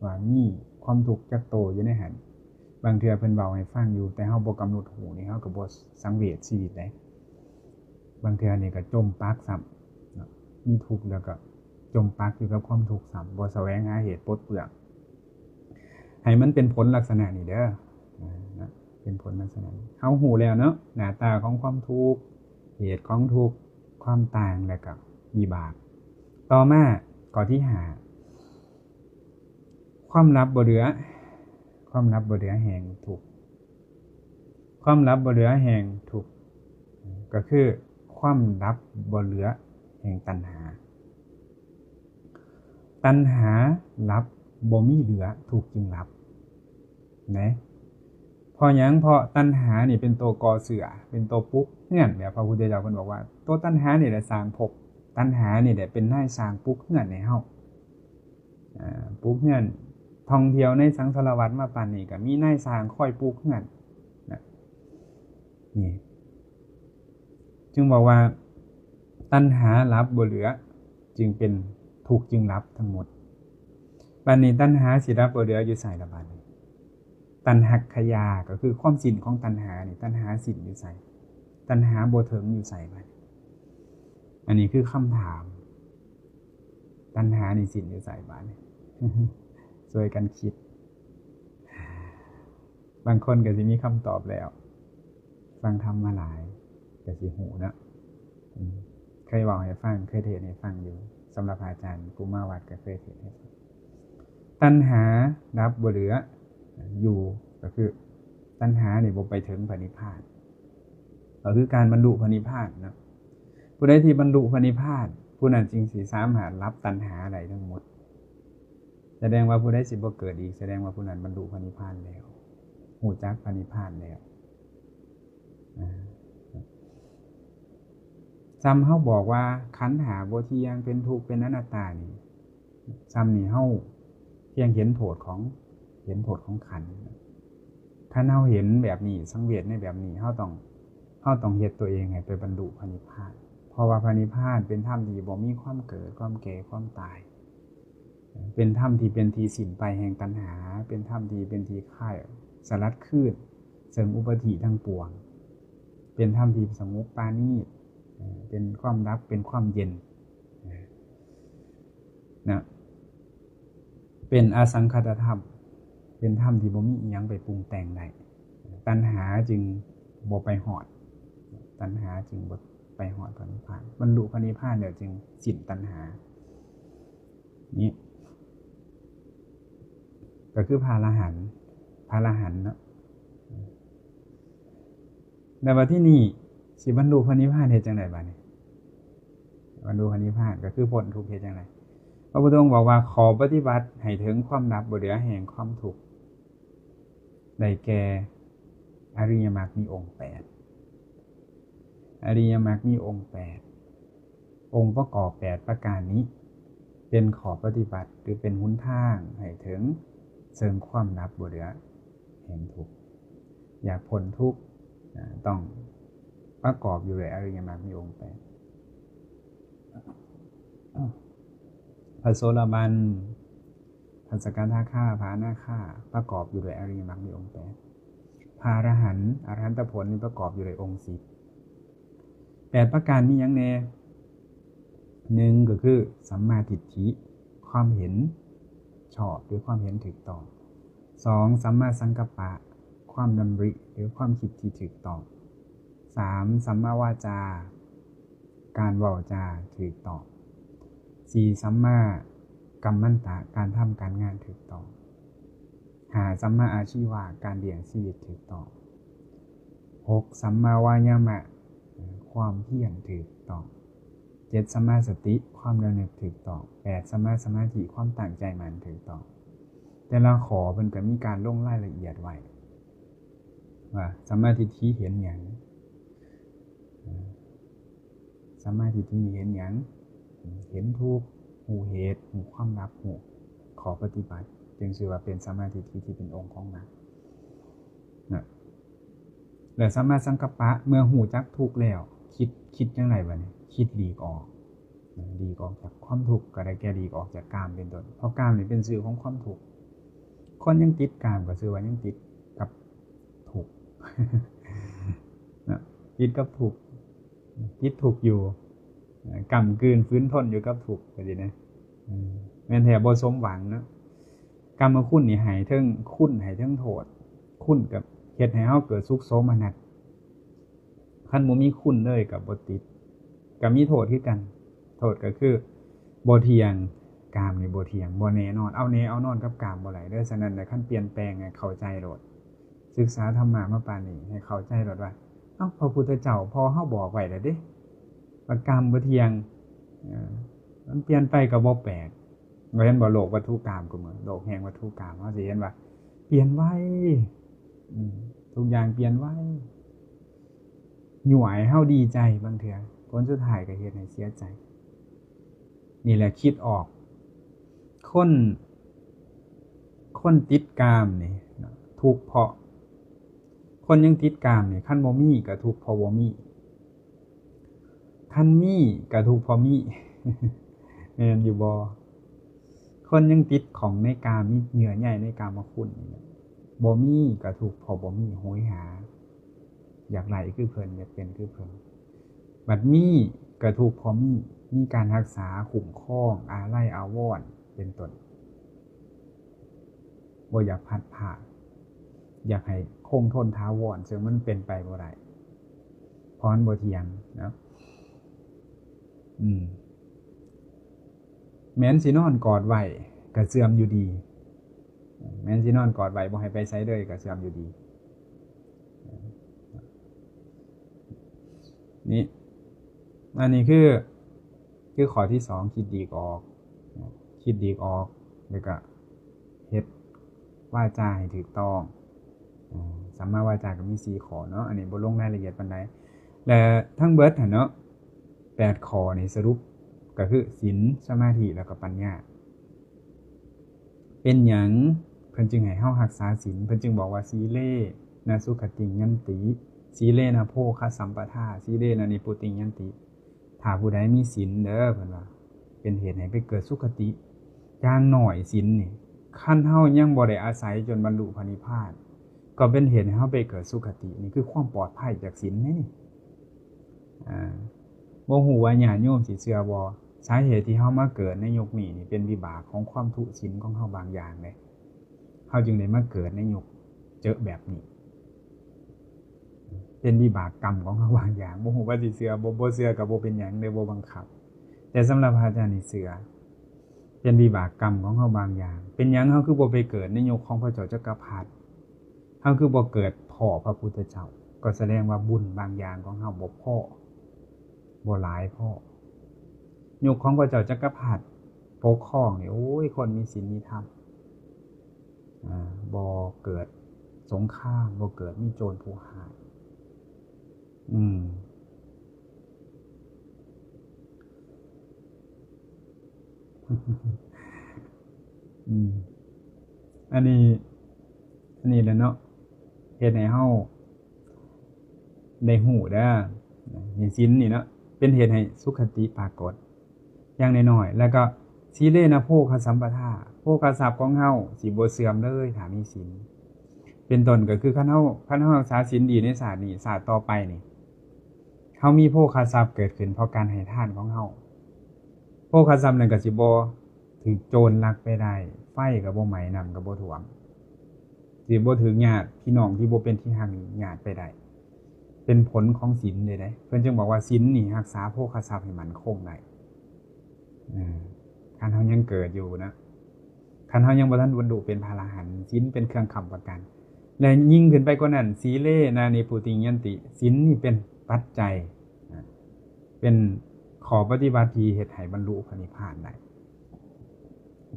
ວ່າມີຄວາມທຸກຈັກໂຕຢູ່ໃນຫັ້ນ. ບາງເທື່ອເພິ່ນເວົ້າໃຫ້ຟັງຢູ່ ແຕ່ເຮົາບໍ່ກຳນົດຮູ້ນີ້ ເຮົາກໍບໍ່ສັງເວດຊີວິດໃດ. ບາງເທື່ອນີ້ກໍຈົມປັກຊ້ຳເນາະ ມີທຸກແລ້ວກໍຈົມປັກຢູ່ກັບຄວາມທຸກຊ້ຳ ບໍ່ສະແຫວງຫາເຫດປົດເປືອງ ໃຫ້ມັນເປັນຜົນລັກສະນະນີ້ເດີ ນະ ເປັນຜົນລັກສະນະນີ້. ເຮົາຮູ້ແລ້ວເນາະ ໜ້າຕາຂອງຄວາມທຸກ ເຫດຂອງທຸກ ຄວາມຕ່າງ ແລະກໍວິບາກ. ຕໍ່ມາຂໍ້ທີຫ້າ ຄວາມລັບບໍ່ເຫຼືອ ຄວາມລັບບໍ່ເຫຼືອແຫ່ງທຸກ. ຄວາມລັບບໍ່ເຫຼືອແຫ່ງທຸກ ກໍຄືຄວາມລັບບໍ່ເຫຼືອແຫ່ງຕັນຫາ. ຕັນຫາລັບບໍ່ມີເຫຼືອ ທຸກຈຶ່ງລັບ ນະ. ເພາະຫຍັງ? ເພາະຕັນຫານີ້ເປັນໂຕກໍ່ເຊື້ອ ເປັນໂຕປຸກເຮືອນ ແບບພະພຸດທະເຈົ້າເພິ່ນບອກວ່າ ໂຕຕັນຫານີ້ແຫຼະສ້າງພົບ ຕັນຫານີ້ແຫຼະເປັນນາຍສ້າງປຸກເຮືອນໃຫ້ເຮົາ ອາ ປຸກເຮືອນ ທ່ອງທ່ຽວໃນສັງສາລະວັດມາປານນີ້ ກໍມີນາຍສ້າງຄອຍປຸກເຮືອນນະ. ນີ້ຈຶ່ງບອກວ່າ ຕັນຫາລັບບໍ່ເຫຼືອ ຈຶ່ງເປັນທຸກຈຶ່ງລັບທັງໝົດ. ບາດນີ້ຕັນຫາຊິລັບບໍ່ເຫຼືອຢູ່ໃສລະບາດນີ້? ຕັນຮັກຂະຍາ ກໍຄືຄວາມສິ້ນຂອງຕັນຫານີ້ ຕັນຫາສິ້ນຢູ່ໃສ? ຕັນຫາບໍ່ເຖິງຢູ່ໃສບາດນີ້? ອັນນີ້ຄືຄຳຖາມ ຕັນຫານີ້ສິ້ນຢູ່ໃສບາດນີ້? ຊ່ວຍກັນຄິດ. ບາງຄົນກໍຊິມີຄຳຕອບແລ້ວ ຟັງທຳມາຫຼາຍກໍຊິຮູ້ເນາະ. ອືມ ເຄີຍເວົ້າໃຫ້ຟັງ ເຄີຍເທດໃຫ້ຟັງຢູ່ ສຳລັບອາຈານກຸມາວັດກໍເຄີຍເທດໃຫ້ຟັງ. ຕັນຫາດັບບໍ່ເຫຼືອຢູ່ ກໍຄືຕັນຫານີ້ບໍ່ໄປເຖິງພະນິບພານ ກໍຄືການບັນລຸພະນິບພານເນາະ. ຜູ້ໃດທີ່ບັນລຸພະນິບພານ ຜູ້ນັ້ນຈຶ່ງຊິສາມາດລັບຕັນຫາໄດ້ທັງໝົດ. ສະແດງວ່າຜູ້ໃດຊິບໍ່ເກີດອີກ ສະແດງວ່າຜູ້ນັ້ນບັນລຸພະນິບພານແລ້ວ ຮູ້ຈັກພະນິບພານແລ້ວ. ອາ ຊ່ຳເຮົາບອກວ່າຂັນຫ້າບໍ່ທ່ຽງ ເປັນທຸກ ເປັນອະນັດຕານີ້ ຊ່ຳນີ້ເຮົາພຽງເຫັນໂທດຂອງ ເຫັນໂທດຂອງຂັນ. ຄັນເຮົາເຫັນແບບນີ້ ສັງເວດໃນແບບນີ້ ເຮົາຕ້ອງ ເຮົາຕ້ອງເຮັດຕົວເອງໃຫ້ໄປບັນລຸພະນິບພານ ເພາະວ່າພະນິບພານເປັນທຳທີ່ບໍ່ມີຄວາມເກີດ ຄວາມແກ່ ຄວາມຕາຍ. ເປັນທຳທີ່ເປັນທີ່ສິ້ນໄປແຫ່ງຕັນຫາ ເປັນທຳທີ່ເປັນທີ່ຄ້າຍສະຫຼັດຄືນເຊິ່ງອຸປາທິທັງປວງ ເປັນທຳທີ່ສະຫງົບປານີດ ເປັນຄວາມດັບ ເປັນຄວາມເຢັນນະ ເປັນອະສັງຄະຕະທຳ ເປັນທຳທີ່ບໍ່ມີອີ່ຫຍັງໄປປຸງແຕ່ງໄດ້ ຕັນຫາຈຶ່ງບໍ່ໄປຮອດ ຕັນຫາຈຶ່ງບໍ່ໄປຮອດພະນິບພານ ບັນລຸພະນິບພານແລ້ວຈຶ່ງສິ້ນຕັນຫາ. ນີ້ກໍຄືພະອະລະຫັນ ພະອະລະຫັນເນາະ ແລ້ວບັດທີນີ້ ຊິບັນລຸພະນິບພານເຮັດຈັ່ງໃດບັດນີ້? ບັນລຸພະນິບພານກໍຄືພົ້ນທຸກເຮັດຈັ່ງໃດ? ພະພຸດທະອົງບອກວ່າ ຂໍປະຕິບັດໃຫ້ເຖິງຄວາມດັບບໍ່ເຫຼືອແຫ່ງຄວາມທຸກ ໄດ້ແກ່ອະລິຍະມັກມີອົງແປດ. ອະລິຍະມັກມີອົງແປດ. ອົງປະກອບແປດປະການນີ້ ເປັນຂໍ້ປະຕິບັດ ຫຼື ເປັນຫົນທາງໃຫ້ເຖິງເຊິ່ງຄວາມດັບບໍ່ເຫຼືອແຫ່ງທຸກ. ຢາກພົ້ນທຸກ ອາ ຕ້ອງປະກອບຢູ່ດ້ວຍອະລິຍະມັກມີອົງແປດ. ພະໂສດາບັນ ພະສະກະທາຄາ ພະອະນາຄາ ປະກອບຢູ່ດ້ວຍອະລິຍະມັກມີອົງແປດ. ພະອະລະຫັນ ອະລະຫັນຕະຜົນນີ້ປະກອບຢູ່ດ້ວຍອົງສິບ. ແປດປະການມີຫຍັງແດ່? ໜຶ່ງ ກໍຄື ສຳມາທິດຖິ ຄວາມເຫັນຊອບ ຫຼື ຄວາມເຫັນຖືກຕ້ອງ. ສອງ ສຳມາສັງກັບປະ ຄວາມດຳລິ ຫຼື ຄວາມຄິດທີ່ຖືກຕ້ອງ. ສາມ ສຳມາວາຈາ ການເວົ້າຈາຖືກຕ້ອງ. ສີ່ ສຳມາກັມມັນຕະ ການທຳການງານຖືກຕ້ອງ. ຫ້າ ສຳມາອາຊີວະ ການລ້ຽງຊີວິດຖືກຕ້ອງ. ຫົກ ສຳມາວາຍາມະ ຄວາມພຽນຖືກຕ້ອງ. ເຈັດ ສຳມາສະຕິ ຄວາມລະນຶກຖືກຕ້ອງ. ແປດ ສຳມາສະມາທິ ຄວາມຕັ້ງໃຈໝັ້ນຖືກຕ້ອງ. ແຕ່ລະຂໍ້ເພິ່ນກໍມີການລົງລາຍລະອຽດໄວ້ ວ່າສຳມາທິດຖິເຫັນຫຍັງ? ສຳມາທິດຖິນີ້ເຫັນຫຍັງ? ເຫັນທຸກ, ຮູ້ເຫດ, ຮູ້ຄວາມດັບ, ຮູ້ຂໍ້ປະຕິບັດ, ຈຶ່ງຊື່ວ່າເປັນສຳມາທິດຖິທີ່ເປັນອົງຂອງມັກນະ. ແລະ ສຳມາສັງກັບປະ ເມື່ອຮູ້ຈັກທຸກແລ້ວ ຄິດ, ຄິດຈັ່ງໃດບັດນີ້? ຄິດຫຼີກອອກ, ຫຼີກອອກຈາກຄວາມທຸກ ກໍໄດ້ແກ່ຫຼີກອອກຈາກກາມເປັນຕົ້ນ, ເພາະກາມນີ້ເປັນຊື່ຂອງຄວາມທຸກ. ຄົນຍັງຕິດກາມກໍຊື່ວ່າຍັງຕິດກັບທຸກນະ, ຕິດກັບທຸກ, ຕິດທຸກຢູ່, ກ້ຳກືນຝືນທົນຢູ່ກັບທຸກ ວ່າຊີ້ນະ, ແມ່ນແທ້ບໍ່ສົມຫວັງເນາະ. ກາມມະຄຸນນີ້ໃຫ້ເຖິງຄຸນ ໃຫ້ເຖິງໂທດ. ຄຸນກໍເຮັດໃຫ້ເຮົາເກີດສຸກໂສມະນັດ, ຄັນບໍ່ມີຄຸນເລີຍກໍບໍ່ຕິດ, ກໍມີໂທດຄືກັນ. ໂທດກໍຄືບໍ່ທ່ຽງ, ກາມນີ້ບໍ່ທ່ຽງ, ບໍ່ແນ່ນອນ, ເອົາແນ່ເອົານອນກັບກາມບໍ່ໄດ້ເດີ້. ສະນັ້ນແຫຼະ ຄັນປ່ຽນແປງໃຫ້ເຂົ້າໃຈໂລດ, ສຶກສາທຳມະມາປານນີ້ ໃຫ້ເຂົ້າໃຈໂລດວ່າ ເອົ້າ ພະພຸດທະເຈົ້າ ພໍ່ເຮົາບອກໄວ້ແລ້ວເດ້ ວ່າກາມບໍ່ທ່ຽງ, ເອີ ມັນປ່ຽນໄປກໍບໍ່ແປກ. ເຫັນບໍ່? ໂລກວັດຖຸກາມ ຄືມື້ໂລກແຫ່ງວັດຖຸກາມ ເຮົາຊິເຫັນວ່າປ່ຽນໄວ, ອືມ ທຸກຢ່າງປ່ຽນໄວ, ຍົວະໃຫ້ເຮົາດີໃຈບາງເທື່ອ, ຜົນສຸດທ້າຍກໍເຮັດໃຫ້ເສຍໃຈ. ນີ້ແຫຼະຄິດອອກ. ຄົນ, ຄົນຕິດກາມນີ້ເນາະ ທຸກເພາະ, ຄົນຍັງຕິດກາມນີ້ ຄັນບໍ່ມີກໍທຸກເພາະບໍ່ມີ, ຄັນມີກໍທຸກເພາະມີ, ແມ່ນຢູ່ບໍ່? ຄົນຍັງຕິດຂ້ອງໃນກາມ, ມີເຍື່ອໃຍໃນກາມມະຄຸນນີ້ແຫຼະ, ບໍ່ມີກໍທຸກເພາະບໍ່ມີ, ໂຫຍຫາ ຢາກໄດ້ຄືເພິ່ນ, ຢາກເປັນຄືເພິ່ນ. ບັດມີກໍທຸກເພາະມີ, ມີການຮັກສາ, ຄຸ້ມຄອງ, ອາໄລອາວອນ ເປັນຕົ້ນ. ບໍ່ຢາກພັດພາກ, ຢາກໃຫ້ຄົງທົນຖາວອນ, ເຊິ່ງມັນເປັນໄປບໍ່ໄດ້, ເພາະມັນບໍ່ທ່ຽງນະ. ອືມ ແມ່ນຊິນອນກອດໄວ້ກໍເສື່ອມຢູ່ດີ, ແມ່ນຊິນອນກອດໄວ້ບໍ່ໃຫ້ໄປໃສເລີຍກໍເສື່ອມຢູ່ດີ. ນີ້ ອັນນີ້ຄື ຄືຂໍ້ທີສອງ ຄິດຫຼີກອອກ, ຄິດຫຼີກອອກ ແລ້ວກໍເຮັດວາຈາໃຫ້ຖືກຕ້ອງ. ອາ ສຳມາວາຈາກໍມີສີ່ຂໍ້ເນາະ, ອັນນີ້ບໍ່ລົງລາຍລະອຽດປານໃດ. ແລະ ທັງເບິດຫັ້ນເນາະ ແປດຂໍ້ນີ້ສະຫຼຸບກໍຄື ສິນ, ສະມາທິ ແລ້ວກໍປັນຍາ. ເປັນຫຍັງເພິ່ນຈຶ່ງໃຫ້ເຮົາຮັກສາສິນ? ເພິ່ນຈຶ່ງບອກວ່າ ສີເລນະສຸຂະຕິງຍັນຕິ, ສີເລນະໂພຄະສຳປະທາ, ສີເລນະນິບປຸຕິງຍັນຕິ. ຖ້າຜູ້ໃດມີສິນເດີ ເພິ່ນວ່າ ເປັນເຫດໃຫ້ໄປເກີດສຸຄະຕິ. ຢ່າງໜ້ອຍສິນນີ້ ຄັນເຮົາຍັງບໍ່ໄດ້ອາໄສຈົນບັນລຸພະນິບພານ ກໍເປັນເຫດໃຫ້ເຮົາໄປເກີດສຸຄະຕິ. ນີ້ຄືຄວາມປອດໄພຈາກສິນເດ້ນີ້. ອາ ບໍ່ຮູ້ວ່າຍາດໂຍມຊິເຊື່ອບໍ່, ສາເຫດທີ່ເຮົາມາເກີດໃນຍຸກນີ້ນີ້ ເປັນວິບາກຂອງຄວາມທຸສິນຂອງເຮົາບາງຢ່າງເດ້. ເຮົາຈຶ່ງໄດ້ມາເກີດໃນຍຸກເຈີແບບນີ້, ເປັນວິບາກກຳຂອງເຮົາບາງຢ່າງ. ບໍ່ຮູ້ວ່າຊິເຊື່ອບໍ່, ບໍ່ເຊື່ອກໍບໍ່ເປັນຫຍັງເດ້, ບໍ່ບັງຄັບ. ແຕ່ສຳລັບພະອາຈານນີ້ເຊື່ອ, ເປັນວິບາກກຳຂອງເຮົາບາງຢ່າງ. ເປັນຫຍັງເຮົາຄືບໍ່ໄປເກີດໃນຍຸກຂອງພະເຈົ້າຈັກກະພັດ? ເຮົາຄືບໍ່ເກີດພໍ້ພະພຸດທະເຈົ້າ? ກໍສະແດງວ່າບຸນບາງຢ່າງຂອງເຮົາບໍ່ພໍ ບໍ່ຫຼາຍພໍ. ຍຸກຂອງພະເຈົ້າຈັກກະພັດປົກຄອງນີ້ ໂອ້ຍ ຄົນມີສິນມີທຳ ອ່າ ບໍ່ເກີດສົງຄາມ ບໍ່ເກີດມີໂຈນຜູ້ຮ້າຍ. ອືມ ອືມ ອັນນີ້ ອັນນີ້ແຫຼະເນາະ ເຮັດໃຫ້ເຮົາໄດ້ຮູ້ເດີ ໃນສິນນີ້ເນາະ ເປັນເຫດໃຫ້ສຸຄະຕິປາກົດ ຢ່າງນ້ອຍໆ ແລ້ວກໍ ສີເລນະໂພຄະສຳປະທາ ໂພຄະຊັບຂອງເຮົາຊິບໍ່ເສື່ອມເລີຍ ຖ້າມີສິນ ເປັນຕົ້ນກໍຄື ຄັນເຮົາ ຄັນເຮົາຮັກສາສິນດີໃນຊາດນີ້ ຊາດຕໍ່ໄປນີ້ ເຮົາມີໂພຄະຊັບເກີດຂຶ້ນເພາະການໃຫ້ທານຂອງເຮົາ ໂພຄະຊັບນັ້ນກໍຊິບໍ່ຖືກໂຈນລັກໄປໄດ້ ໄຟກໍບໍ່ໄໝ້ ນ້ຳກໍບໍ່ຖ້ວມ ຊິບໍ່ຖືກຍາດພີ່ນ້ອງທີ່ບໍ່ເປັນທີ່ຮັກນີ້ຍາດໄປໄດ້ ເປັນຜົນຂອງສິນເດ້ ເພິ່ນຈຶ່ງບອກວ່າສິນນີ້ຮັກສາໂພຄະຊັບໃຫ້ໝັ້ນຄົງໄດ້ ເອີ ຄັນເຮົາຍັງເກີດຢູ່ນະ ຄັນເຮົາຍັງບໍ່ທັນບັນລຸເປັນພະອະລະຫັນ ສິນເປັນເຄື່ອງຄ້ຳປະກັນ ແລະ ຍິ່ງຂຶ້ນໄປກວ່ານັ້ນ ສີເລນະນິບພຸຕິຍັນຕິ ສິນນີ້ເປັນປັດໄຈ ເປັນຂໍ້ປະຕິບັດທີ່ເຮັດໃຫ້ບັນລຸພະນິບພານໄດ້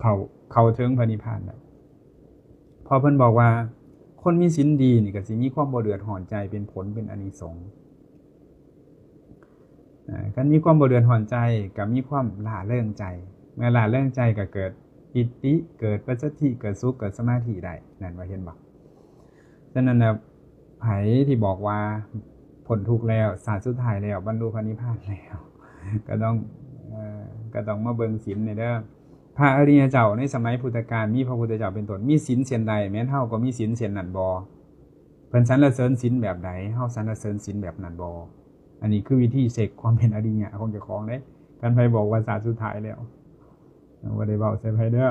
ເຂົ້າ ເຂົ້າເຖິງພະນິບພານໄດ້ ເພາະເພິ່ນບອກວ່າ ຄົນມີສິນດີນີ້ກໍຊິມີຄວາມບໍ່ເດືອດຮ້ອນໃຈ ເປັນຜົນ ເປັນອານິສົງ. ອາ ຄັນມີຄວາມບໍ່ເດືອດຮ້ອນໃຈ ກໍມີຄວາມລ່າເລີງໃຈ ເມື່ອລ່າເລີງໃຈກໍເກີດປີຕິ ເກີດປັດສະທິ ເກີດສຸກ ເກີດສະມາທິໄດ້ ນັ້ນວ່າ ເຫັນບໍ່? ສະນັ້ນນະ ໃຜທີ່ບອກວ່າພົ້ນທຸກແລ້ວ ຊາດສຸດທ້າຍແລ້ວ ບັນລຸພະນິບພານແລ້ວ ກໍຕ້ອງ ເອີ ກໍຕ້ອງມາເບິ່ງສິນນີ້ເດີ. ພະອະລິຍະເຈົ້າໃນສະໄໝພຸດທະການ ມີພະພຸດທະເຈົ້າເປັນຕົ້ນ ມີສິນເຊັ່ນໃດ ແມ່ນເຮົາກໍມີສິນເຊັ່ນນັ້ນບໍ່? ເພິ່ນສັນລະເສີນສິນແບບໃດ ເຮົາສັນລະເສີນສິນແບບນັ້ນບໍ່? ອັນນີ້ຄືວິທີເຊັກຄວາມເປັນອະລິຍະຂອງເຈົ້າຂອງເດ້. ຄັນໃຜບອກວ່າຊາດສຸດທ້າຍແລ້ວ ບໍ່ໄດ້ເວົ້າໃສ່ໃຜເດີ.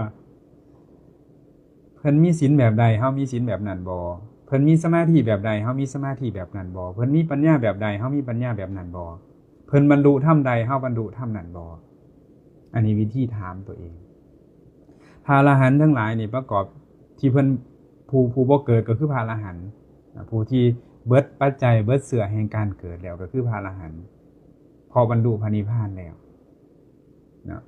ເພິ່ນມີສິນແບບໃດ ເຮົາມີສິນແບບນັ້ນບໍ່? ເພິ່ນມີສະມາທິແບບໃດ ເຮົາມີສະມາທິແບບນັ້ນບໍ່? ເພິ່ນມີປັນຍາແບບໃດ ເຮົາມີປັນຍາແບບນັ້ນບໍ່? ເພິ່ນບັນລຸທຳໃດ ເຮົາບັນລຸທຳນັ້ນບໍ່? ອັນນີ້ວິທີຖາມຕົວເອງ. ພະອະລະຫັນທັງຫຼາຍນີ້ປະກອບທີ່ເພິ່ນ ຜູ້ ຜູ້ບໍ່ເກີດກໍຄືພະອະລະຫັນ ຜູ້ທີ່ເບິດປັດໄຈ ເບິດເຊື້ອແຫ່ງການເກີດແລ້ວ ກໍຄືພະອະລະຫັນ ເພາະບັນລຸພະນິບພານແລ້ວເນາະ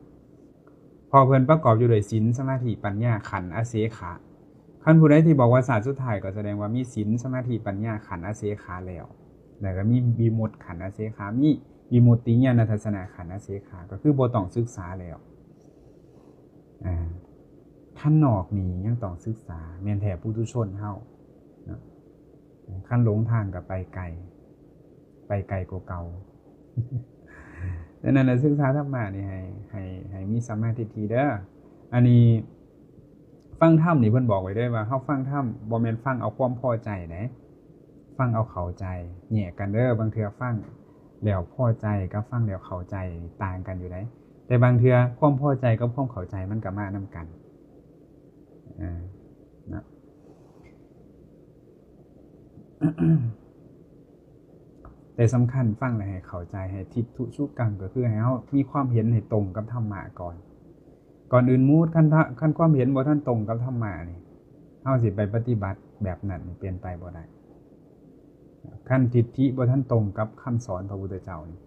ເພາະເພິ່ນປະກອບຢູ່ດ້ວຍສິນ ສະມາທິ ປັນຍາ ຂັນອະເສຂະ. ຄັນຜູ້ໃດທີ່ບອກວ່າຊາດສຸດທ້າຍ ກໍສະແດງວ່າມີສິນ ສະມາທິ ປັນຍາ ຂັນອະເສຂະແລ້ວ ແລ້ວກໍມີວິມຸດ ຂັນອະເສຂະ ມີວິມຸດຕິຍານະທັດສະນະ ຂັນອະເສຂະ ກໍຄືບໍ່ຕ້ອງສຶກສາແລ້ວ. ອາ ຄັນນອກນີ້ຍັງຕ້ອງສຶກສາ ແມ່ນແທ້ປຸຖຸຊົນເຮົາເນາະ ຄັນຫຼົງທາງກໍໄປໄກ ໄປໄກກວ່າເກົ່າ. ສະນັ້ນລະ ສຶກສາທຳມະນີ້ໃຫ້ ໃຫ້ ໃຫ້ມີສຳມາທິດຖິເດີ. ອັນນີ້ຟັງທຳນີ້ເພິ່ນບອກໄວ້ເດີວ່າ ເຮົາຟັງທຳບໍ່ແມ່ນຟັງເອົາຄວາມພໍໃຈເດ້ ຟັງເອົາເຂົ້າໃຈ ແຍກກັນເດີ. ບາງເທື່ອຟັງແລ້ວພໍໃຈກັບຟັງແລ້ວເຂົ້າໃຈຕ່າງກັນຢູ່ເດ້ ແຕ່ບາງເທື່ອຄວາມພໍໃຈກັບຄວາມເຂົ້າໃຈມັນກໍມານຳກັນ ເອີ ນະ ແຕ່ສຳຄັນຟັງແລ້ວໃຫ້ເຂົ້າໃຈ ໃຫ້ທິฏທຸສຸກັງ ກໍຄືໃຫ້ເຮົາມີຄວາມເຫັນໃຫ້ຕົງກັບທຳມະກ່ອນ ກ່ອນອື່ນໝູດ. ຄັນ ຄັນຄວາມເຫັນບໍ່ທັນຕົງກັບທຳມະນີ້ ເຮົາຊິໄປປະຕິບັດແບບນັ້ນນີ້ເປັນໄປບໍ່ໄດ້. ຄັນທິດຖິບໍ່ທັນຕົງກັບຄຳສອນພະພຸດທະເຈົ້ານີ້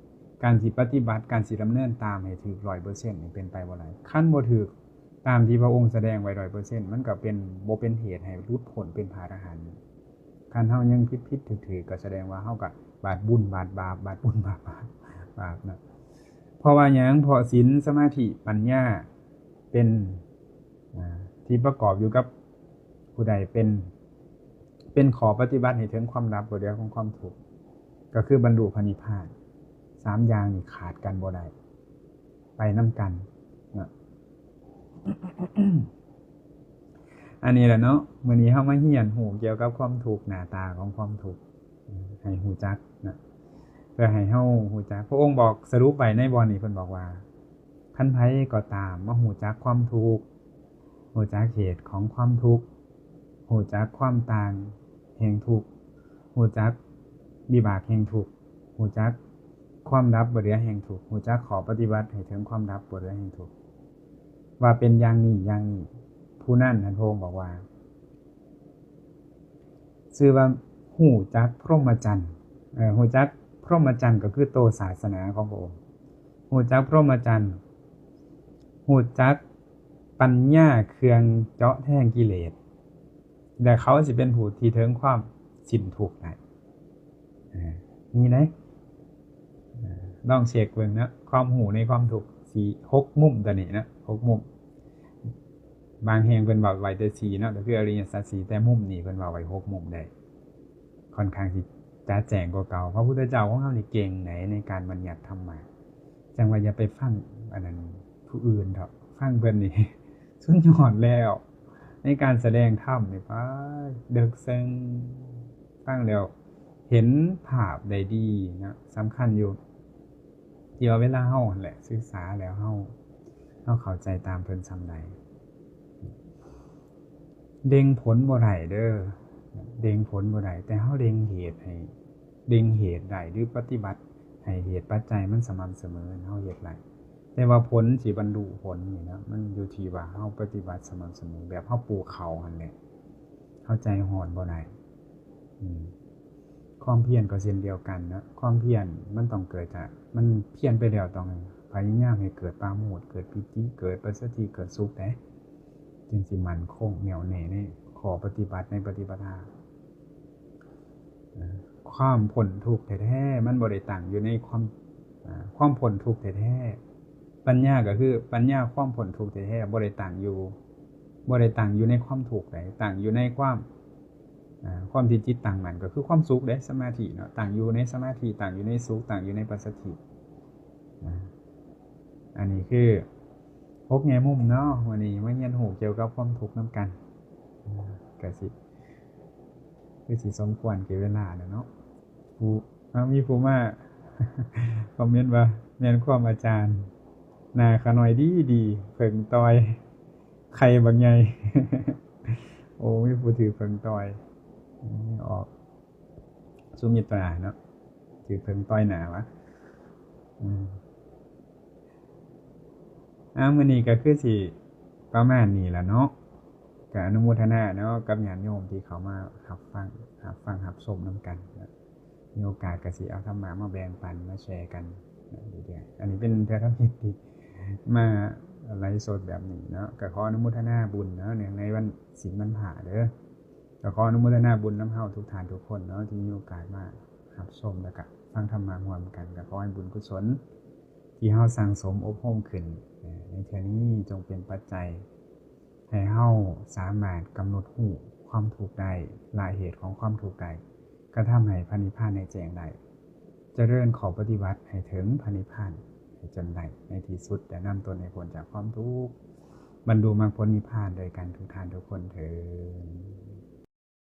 ການຊິປະຕິບັດ ການຊິດຳເນີນຕາມໃຫ້ຖືກຮ້ອຍເປີເຊັນນີ້ເປັນໄປບໍ່ໄດ້. ຄັນບໍ່ຖືກຕາມທີ່ພະອົງສະແດງໄວ້ຮ້ອຍເປີເຊັນ ມັນກໍເປັນ ບໍ່ເປັນເຫດໃຫ້ຫຼຸດພົ້ນເປັນພະອະລະຫັນ. ຄັນເຮົາຍັງຜິດໆຖືກໆ ກໍສະແດງວ່າເຮົາກໍບາດບຸນບາດບາບ ບາດບຸນບາດບາບ ບາບນະ. ເພາະວ່າຫຍັງ? ເພາະສິນ ສະມາທິ ປັນຍາ ເປັນ ອ່າ ທີ່ປະກອບຢູ່ກັບຜູ້ໃດເປັນ ເປັນຂໍ້ປະຕິບັດໃຫ້ເຖິງຄວາມດັບບໍ່ເຫຼືອຂອງຄວາມທຸກ ກໍຄືບັນລຸພະນິບພານ. ສາມຢ່າງນີ້ຂາດກັນບໍ່ໄດ້ ໄປນຳກັນເນາະ. ອັນນີ້ແຫຼະເນາະ ມື້ນີ້ເຮົາມາຮຽນຮູ້ກ່ຽວກັບຄວາມທຸກ ໜ້າຕາຂອງຄວາມທຸກ ໃຫ້ຮູ້ຈັກນະ ເພື່ອໃຫ້ເຮົາຮູ້ຈັກ. ພະອົງບອກສະຫຼຸບໄວ້ໃນບ່ອນນີ້ ເພິ່ນບອກວ່າ ຄັນໃຜກໍຕາມມາຮູ້ຈັກຄວາມທຸກ ຮູ້ຈັກເຫດຂອງຄວາມທຸກ ຮູ້ຈັກຄວາມຕ່າງແຫ່ງທຸກ ຮູ້ຈັກວິບາກແຫ່ງທຸກ ຮູ້ຈັກຄວາມດັບບໍ່ເຫຼືອແຫ່ງທຸກ ຮູ້ຈັກຂໍ້ປະຕິບັດໃຫ້ເຖິງຄວາມດັບບໍ່ເຫຼືອແຫ່ງທຸກ ວ່າເປັນຢ່າງນີ້ຢ່າງນີ້ ຜູ້ນັ້ນ ທ່ານພະອົງບອກວ່າ ຊື່ວ່າ ຮູ້ຈັກພົມມະຈັນ ເອີ ຮູ້ຈັກພົມມະຈັນກໍຄືໂຕສາສະໜາຂອງພະອົງ ຮູ້ຈັກພົມມະຈັນ ຮູ້ຈັກປັນຍາເຄື່ອງເຈາະແທງກິເລດ ແລະ ເຂົາຊິເປັນຜູ້ທີ່ເຖິງຄວາມສິ້ນທຸກໄດ້ ເອີ ນີ້ເດ້ ເອີ ລອງເຊັກເບິ່ງເນາະ ຄວາມຮູ້ໃນຄວາມທຸກ ສີ່ ຫົກມຸມ ຕົວນີ້ເນາະ ຫົກມຸມ ບາງແຫ່ງເພິ່ນເວົ້າໄວ້ແຕ່ສີ່ເນາະ ກໍຄືອະລິຍະສັດສີ່ ແຕ່ມຸມນີ້ເພິ່ນເວົ້າໄວ້ຫົກມຸມໄດ້ ຂ້ອນຂ້າງຊິຈະແຈ້ງກວ່າເກົ່າ. ພະພຸດທະເຈົ້າຂອງເຮົານີ້ເກັ່ງໃດໃນການບັນຍັດທຳມະ ຈັ່ງວ່າຢ່າໄປຟັງອັນນັ້ນຜູ້ອື່ນເຖາະ ຟັງເພິ່ນນີ້ສຸດຍອດແລ້ວ ໃນການສະແດງທຳນີ້ ປາດ ເລິກເຊິ່ງ ຟັງແລ້ວເຫັນພາບໄດ້ດີເນາະ ສຳຄັນຢູ່ ທີ່ວ່າເວລາເຮົາຫັ້ນແຫຼະສຶກສາແລ້ວ ເຮົາ ເຮົາເຂົ້າໃຈຕາມເພິ່ນສ່ຳໃດ ເລັ່ງຜົນບໍ່ໄດ້ເດີ້ ເລັ່ງຜົນບໍ່ໄດ້ ແຕ່ເຮົາເລັ່ງເຫດໃຫ້ ເລັ່ງເຫດໄດ້ ຫຼື ປະຕິບັດໃຫ້ເຫດປັດໄຈມັນສະໝ່ຳສະເໝີ ເຮົາເຮັດໄດ້ ແຕ່ວ່າຜົນຊິບັນລຸຜົນນີ້ນະ ມັນຢູ່ທີ່ວ່າເຮົາປະຕິບັດສະໝ່ຳສະເໝີ ແບບເຮົາປູກເຂົ້າຫັ້ນແຫຼະ ເຮົາໃຈຮ້ອນບໍ່ໄດ້ ອືມ ຄວາມພຽນກໍເຊັ່ນດຽວກັນເນາະ ຄວາມພຽນມັນຕ້ອງເກີດຈາກ ມັນພຽນໄປແລ້ວຕ້ອງພະຍາຍາມໃຫ້ເກີດປາໂມດ ເກີດປີຕິ ເກີດປັດສະທິ ເກີດສຸກເດ້ ຈຶ່ງຊິໝັ້ນຄົງແໜ້ວແນ່ໃນຂໍ້ປະຕິບັດ ໃນປະຕິປະທາ ເອີ ຄວາມພົ້ນທຸກແທ້ໆ ມັນບໍ່ໄດ້ຕັ້ງຢູ່ໃນຄວາມ ເອີ ຄວາມພົ້ນທຸກແທ້ໆ ປັນຍາກໍຄືປັນຍາຄວາມພົ້ນທຸກແທ້ໆ ບໍ່ໄດ້ຕັ້ງຢູ່ ບໍ່ໄດ້ຕັ້ງຢູ່ໃນຄວາມທຸກໃດ ຕັ້ງຢູ່ໃນຄວາມ ອ່າ ຄວາມທີ່ຈິດຕັ້ງໝັ້ນກໍຄືຄວາມສຸກເດ້ ສະມາທິເນາະ ຕັ້ງຢູ່ໃນສະມາທິ ຕັ້ງຢູ່ໃນສຸກ ຕັ້ງຢູ່ໃນປັດສະທິ ອ່າ ອັນນີ້ຄືຫົກແງ່ມຸມເນາະ ມື້ນີ້ມາຮຽນຮູ້ກ່ຽວກັບຄວາມທຸກນຳກັນ ອ່າ ກະຊິ ຄືຊິສົມຄວນແກ່ເວລາແລ້ວເນາະ ຜູ້ ເອົາ ມີຜູ້ມາຄອມເມັນວ່າ ແມ່ນຄວາມອາຈານ ໜ້າຂະນ້ອຍດີໆ ເຜິ້ງຕ່ອຍ ໄຂ່ບັກໃຫຍ່ ໂອ້ ມີຜູ້ຖືກເຜິ້ງຕ່ອຍ ອອກສຸມິດຕາເນາະ ຖືກເຜິ້ງຕ່ອຍໜ້າວະ ອືມ ອ່າ ມື້ນີ້ກໍຄືຊິປະມານນີ້ລະເນາະ ກໍອະນຸໂມທະນາເນາະ ກັບຍາດໂຍມທີ່ເຂົ້າມາຮັບຟັງ ຮັບຟັງຮັບຊົມນຳກັນ ມີໂອກາດກໍຊິເອົາທຳມະມາແບ່ງປັນ ມາແຊກັນເລື້ອຍໆ ອັນນີ້ເປັນເທື່ອທຳອິດທີ່ມາໄລຟ໌ສົດແບບນີ້ເນາະ ກໍຂໍອະນຸໂມທະນາບຸນເນາະ ເນື່ອງໃນວັນສິນວັນພະເດີ້ ກໍຂໍອະນຸໂມທະນາບຸນນຳເຮົາທຸກທ່ານທຸກຄົນເນາະ ທີ່ມີໂອກາດມາຮັບຊົມ ແລ້ວກໍຟັງທຳມະຮ່ວມກັນ ກໍຂໍໃຫ້ບຸນກຸສົນທີ່ເຮົາສັ່ງສົມອົບຮົມຂຶ້ນໃນເທື່ອນີ້ ຈົ່ງເປັນປັດໄຈ ໃຫ້ເຮົາສາມາດກຳນົດຮູ້ຄວາມທຸກໄດ້ ລະເຫດຂອງຄວາມທຸກໄດ້ ກະທຳໃຫ້ພະນິບພານໃຫ້ແຈ້ງໄດ້ ຈະເລີນຂໍ້ປະຕິບັດໃຫ້ເຖິງພະນິບພານໃຫ້ຈົນໄດ້ໃນທີ່ສຸດ ແລະ ນຳຕົນໃຫ້ພົ້ນຈາກຄວາມທຸກ ບັນລຸມັກຜົນນິບພານດ້ວຍກັນທຸກທ່ານທຸກຄົນເທີ້ນ.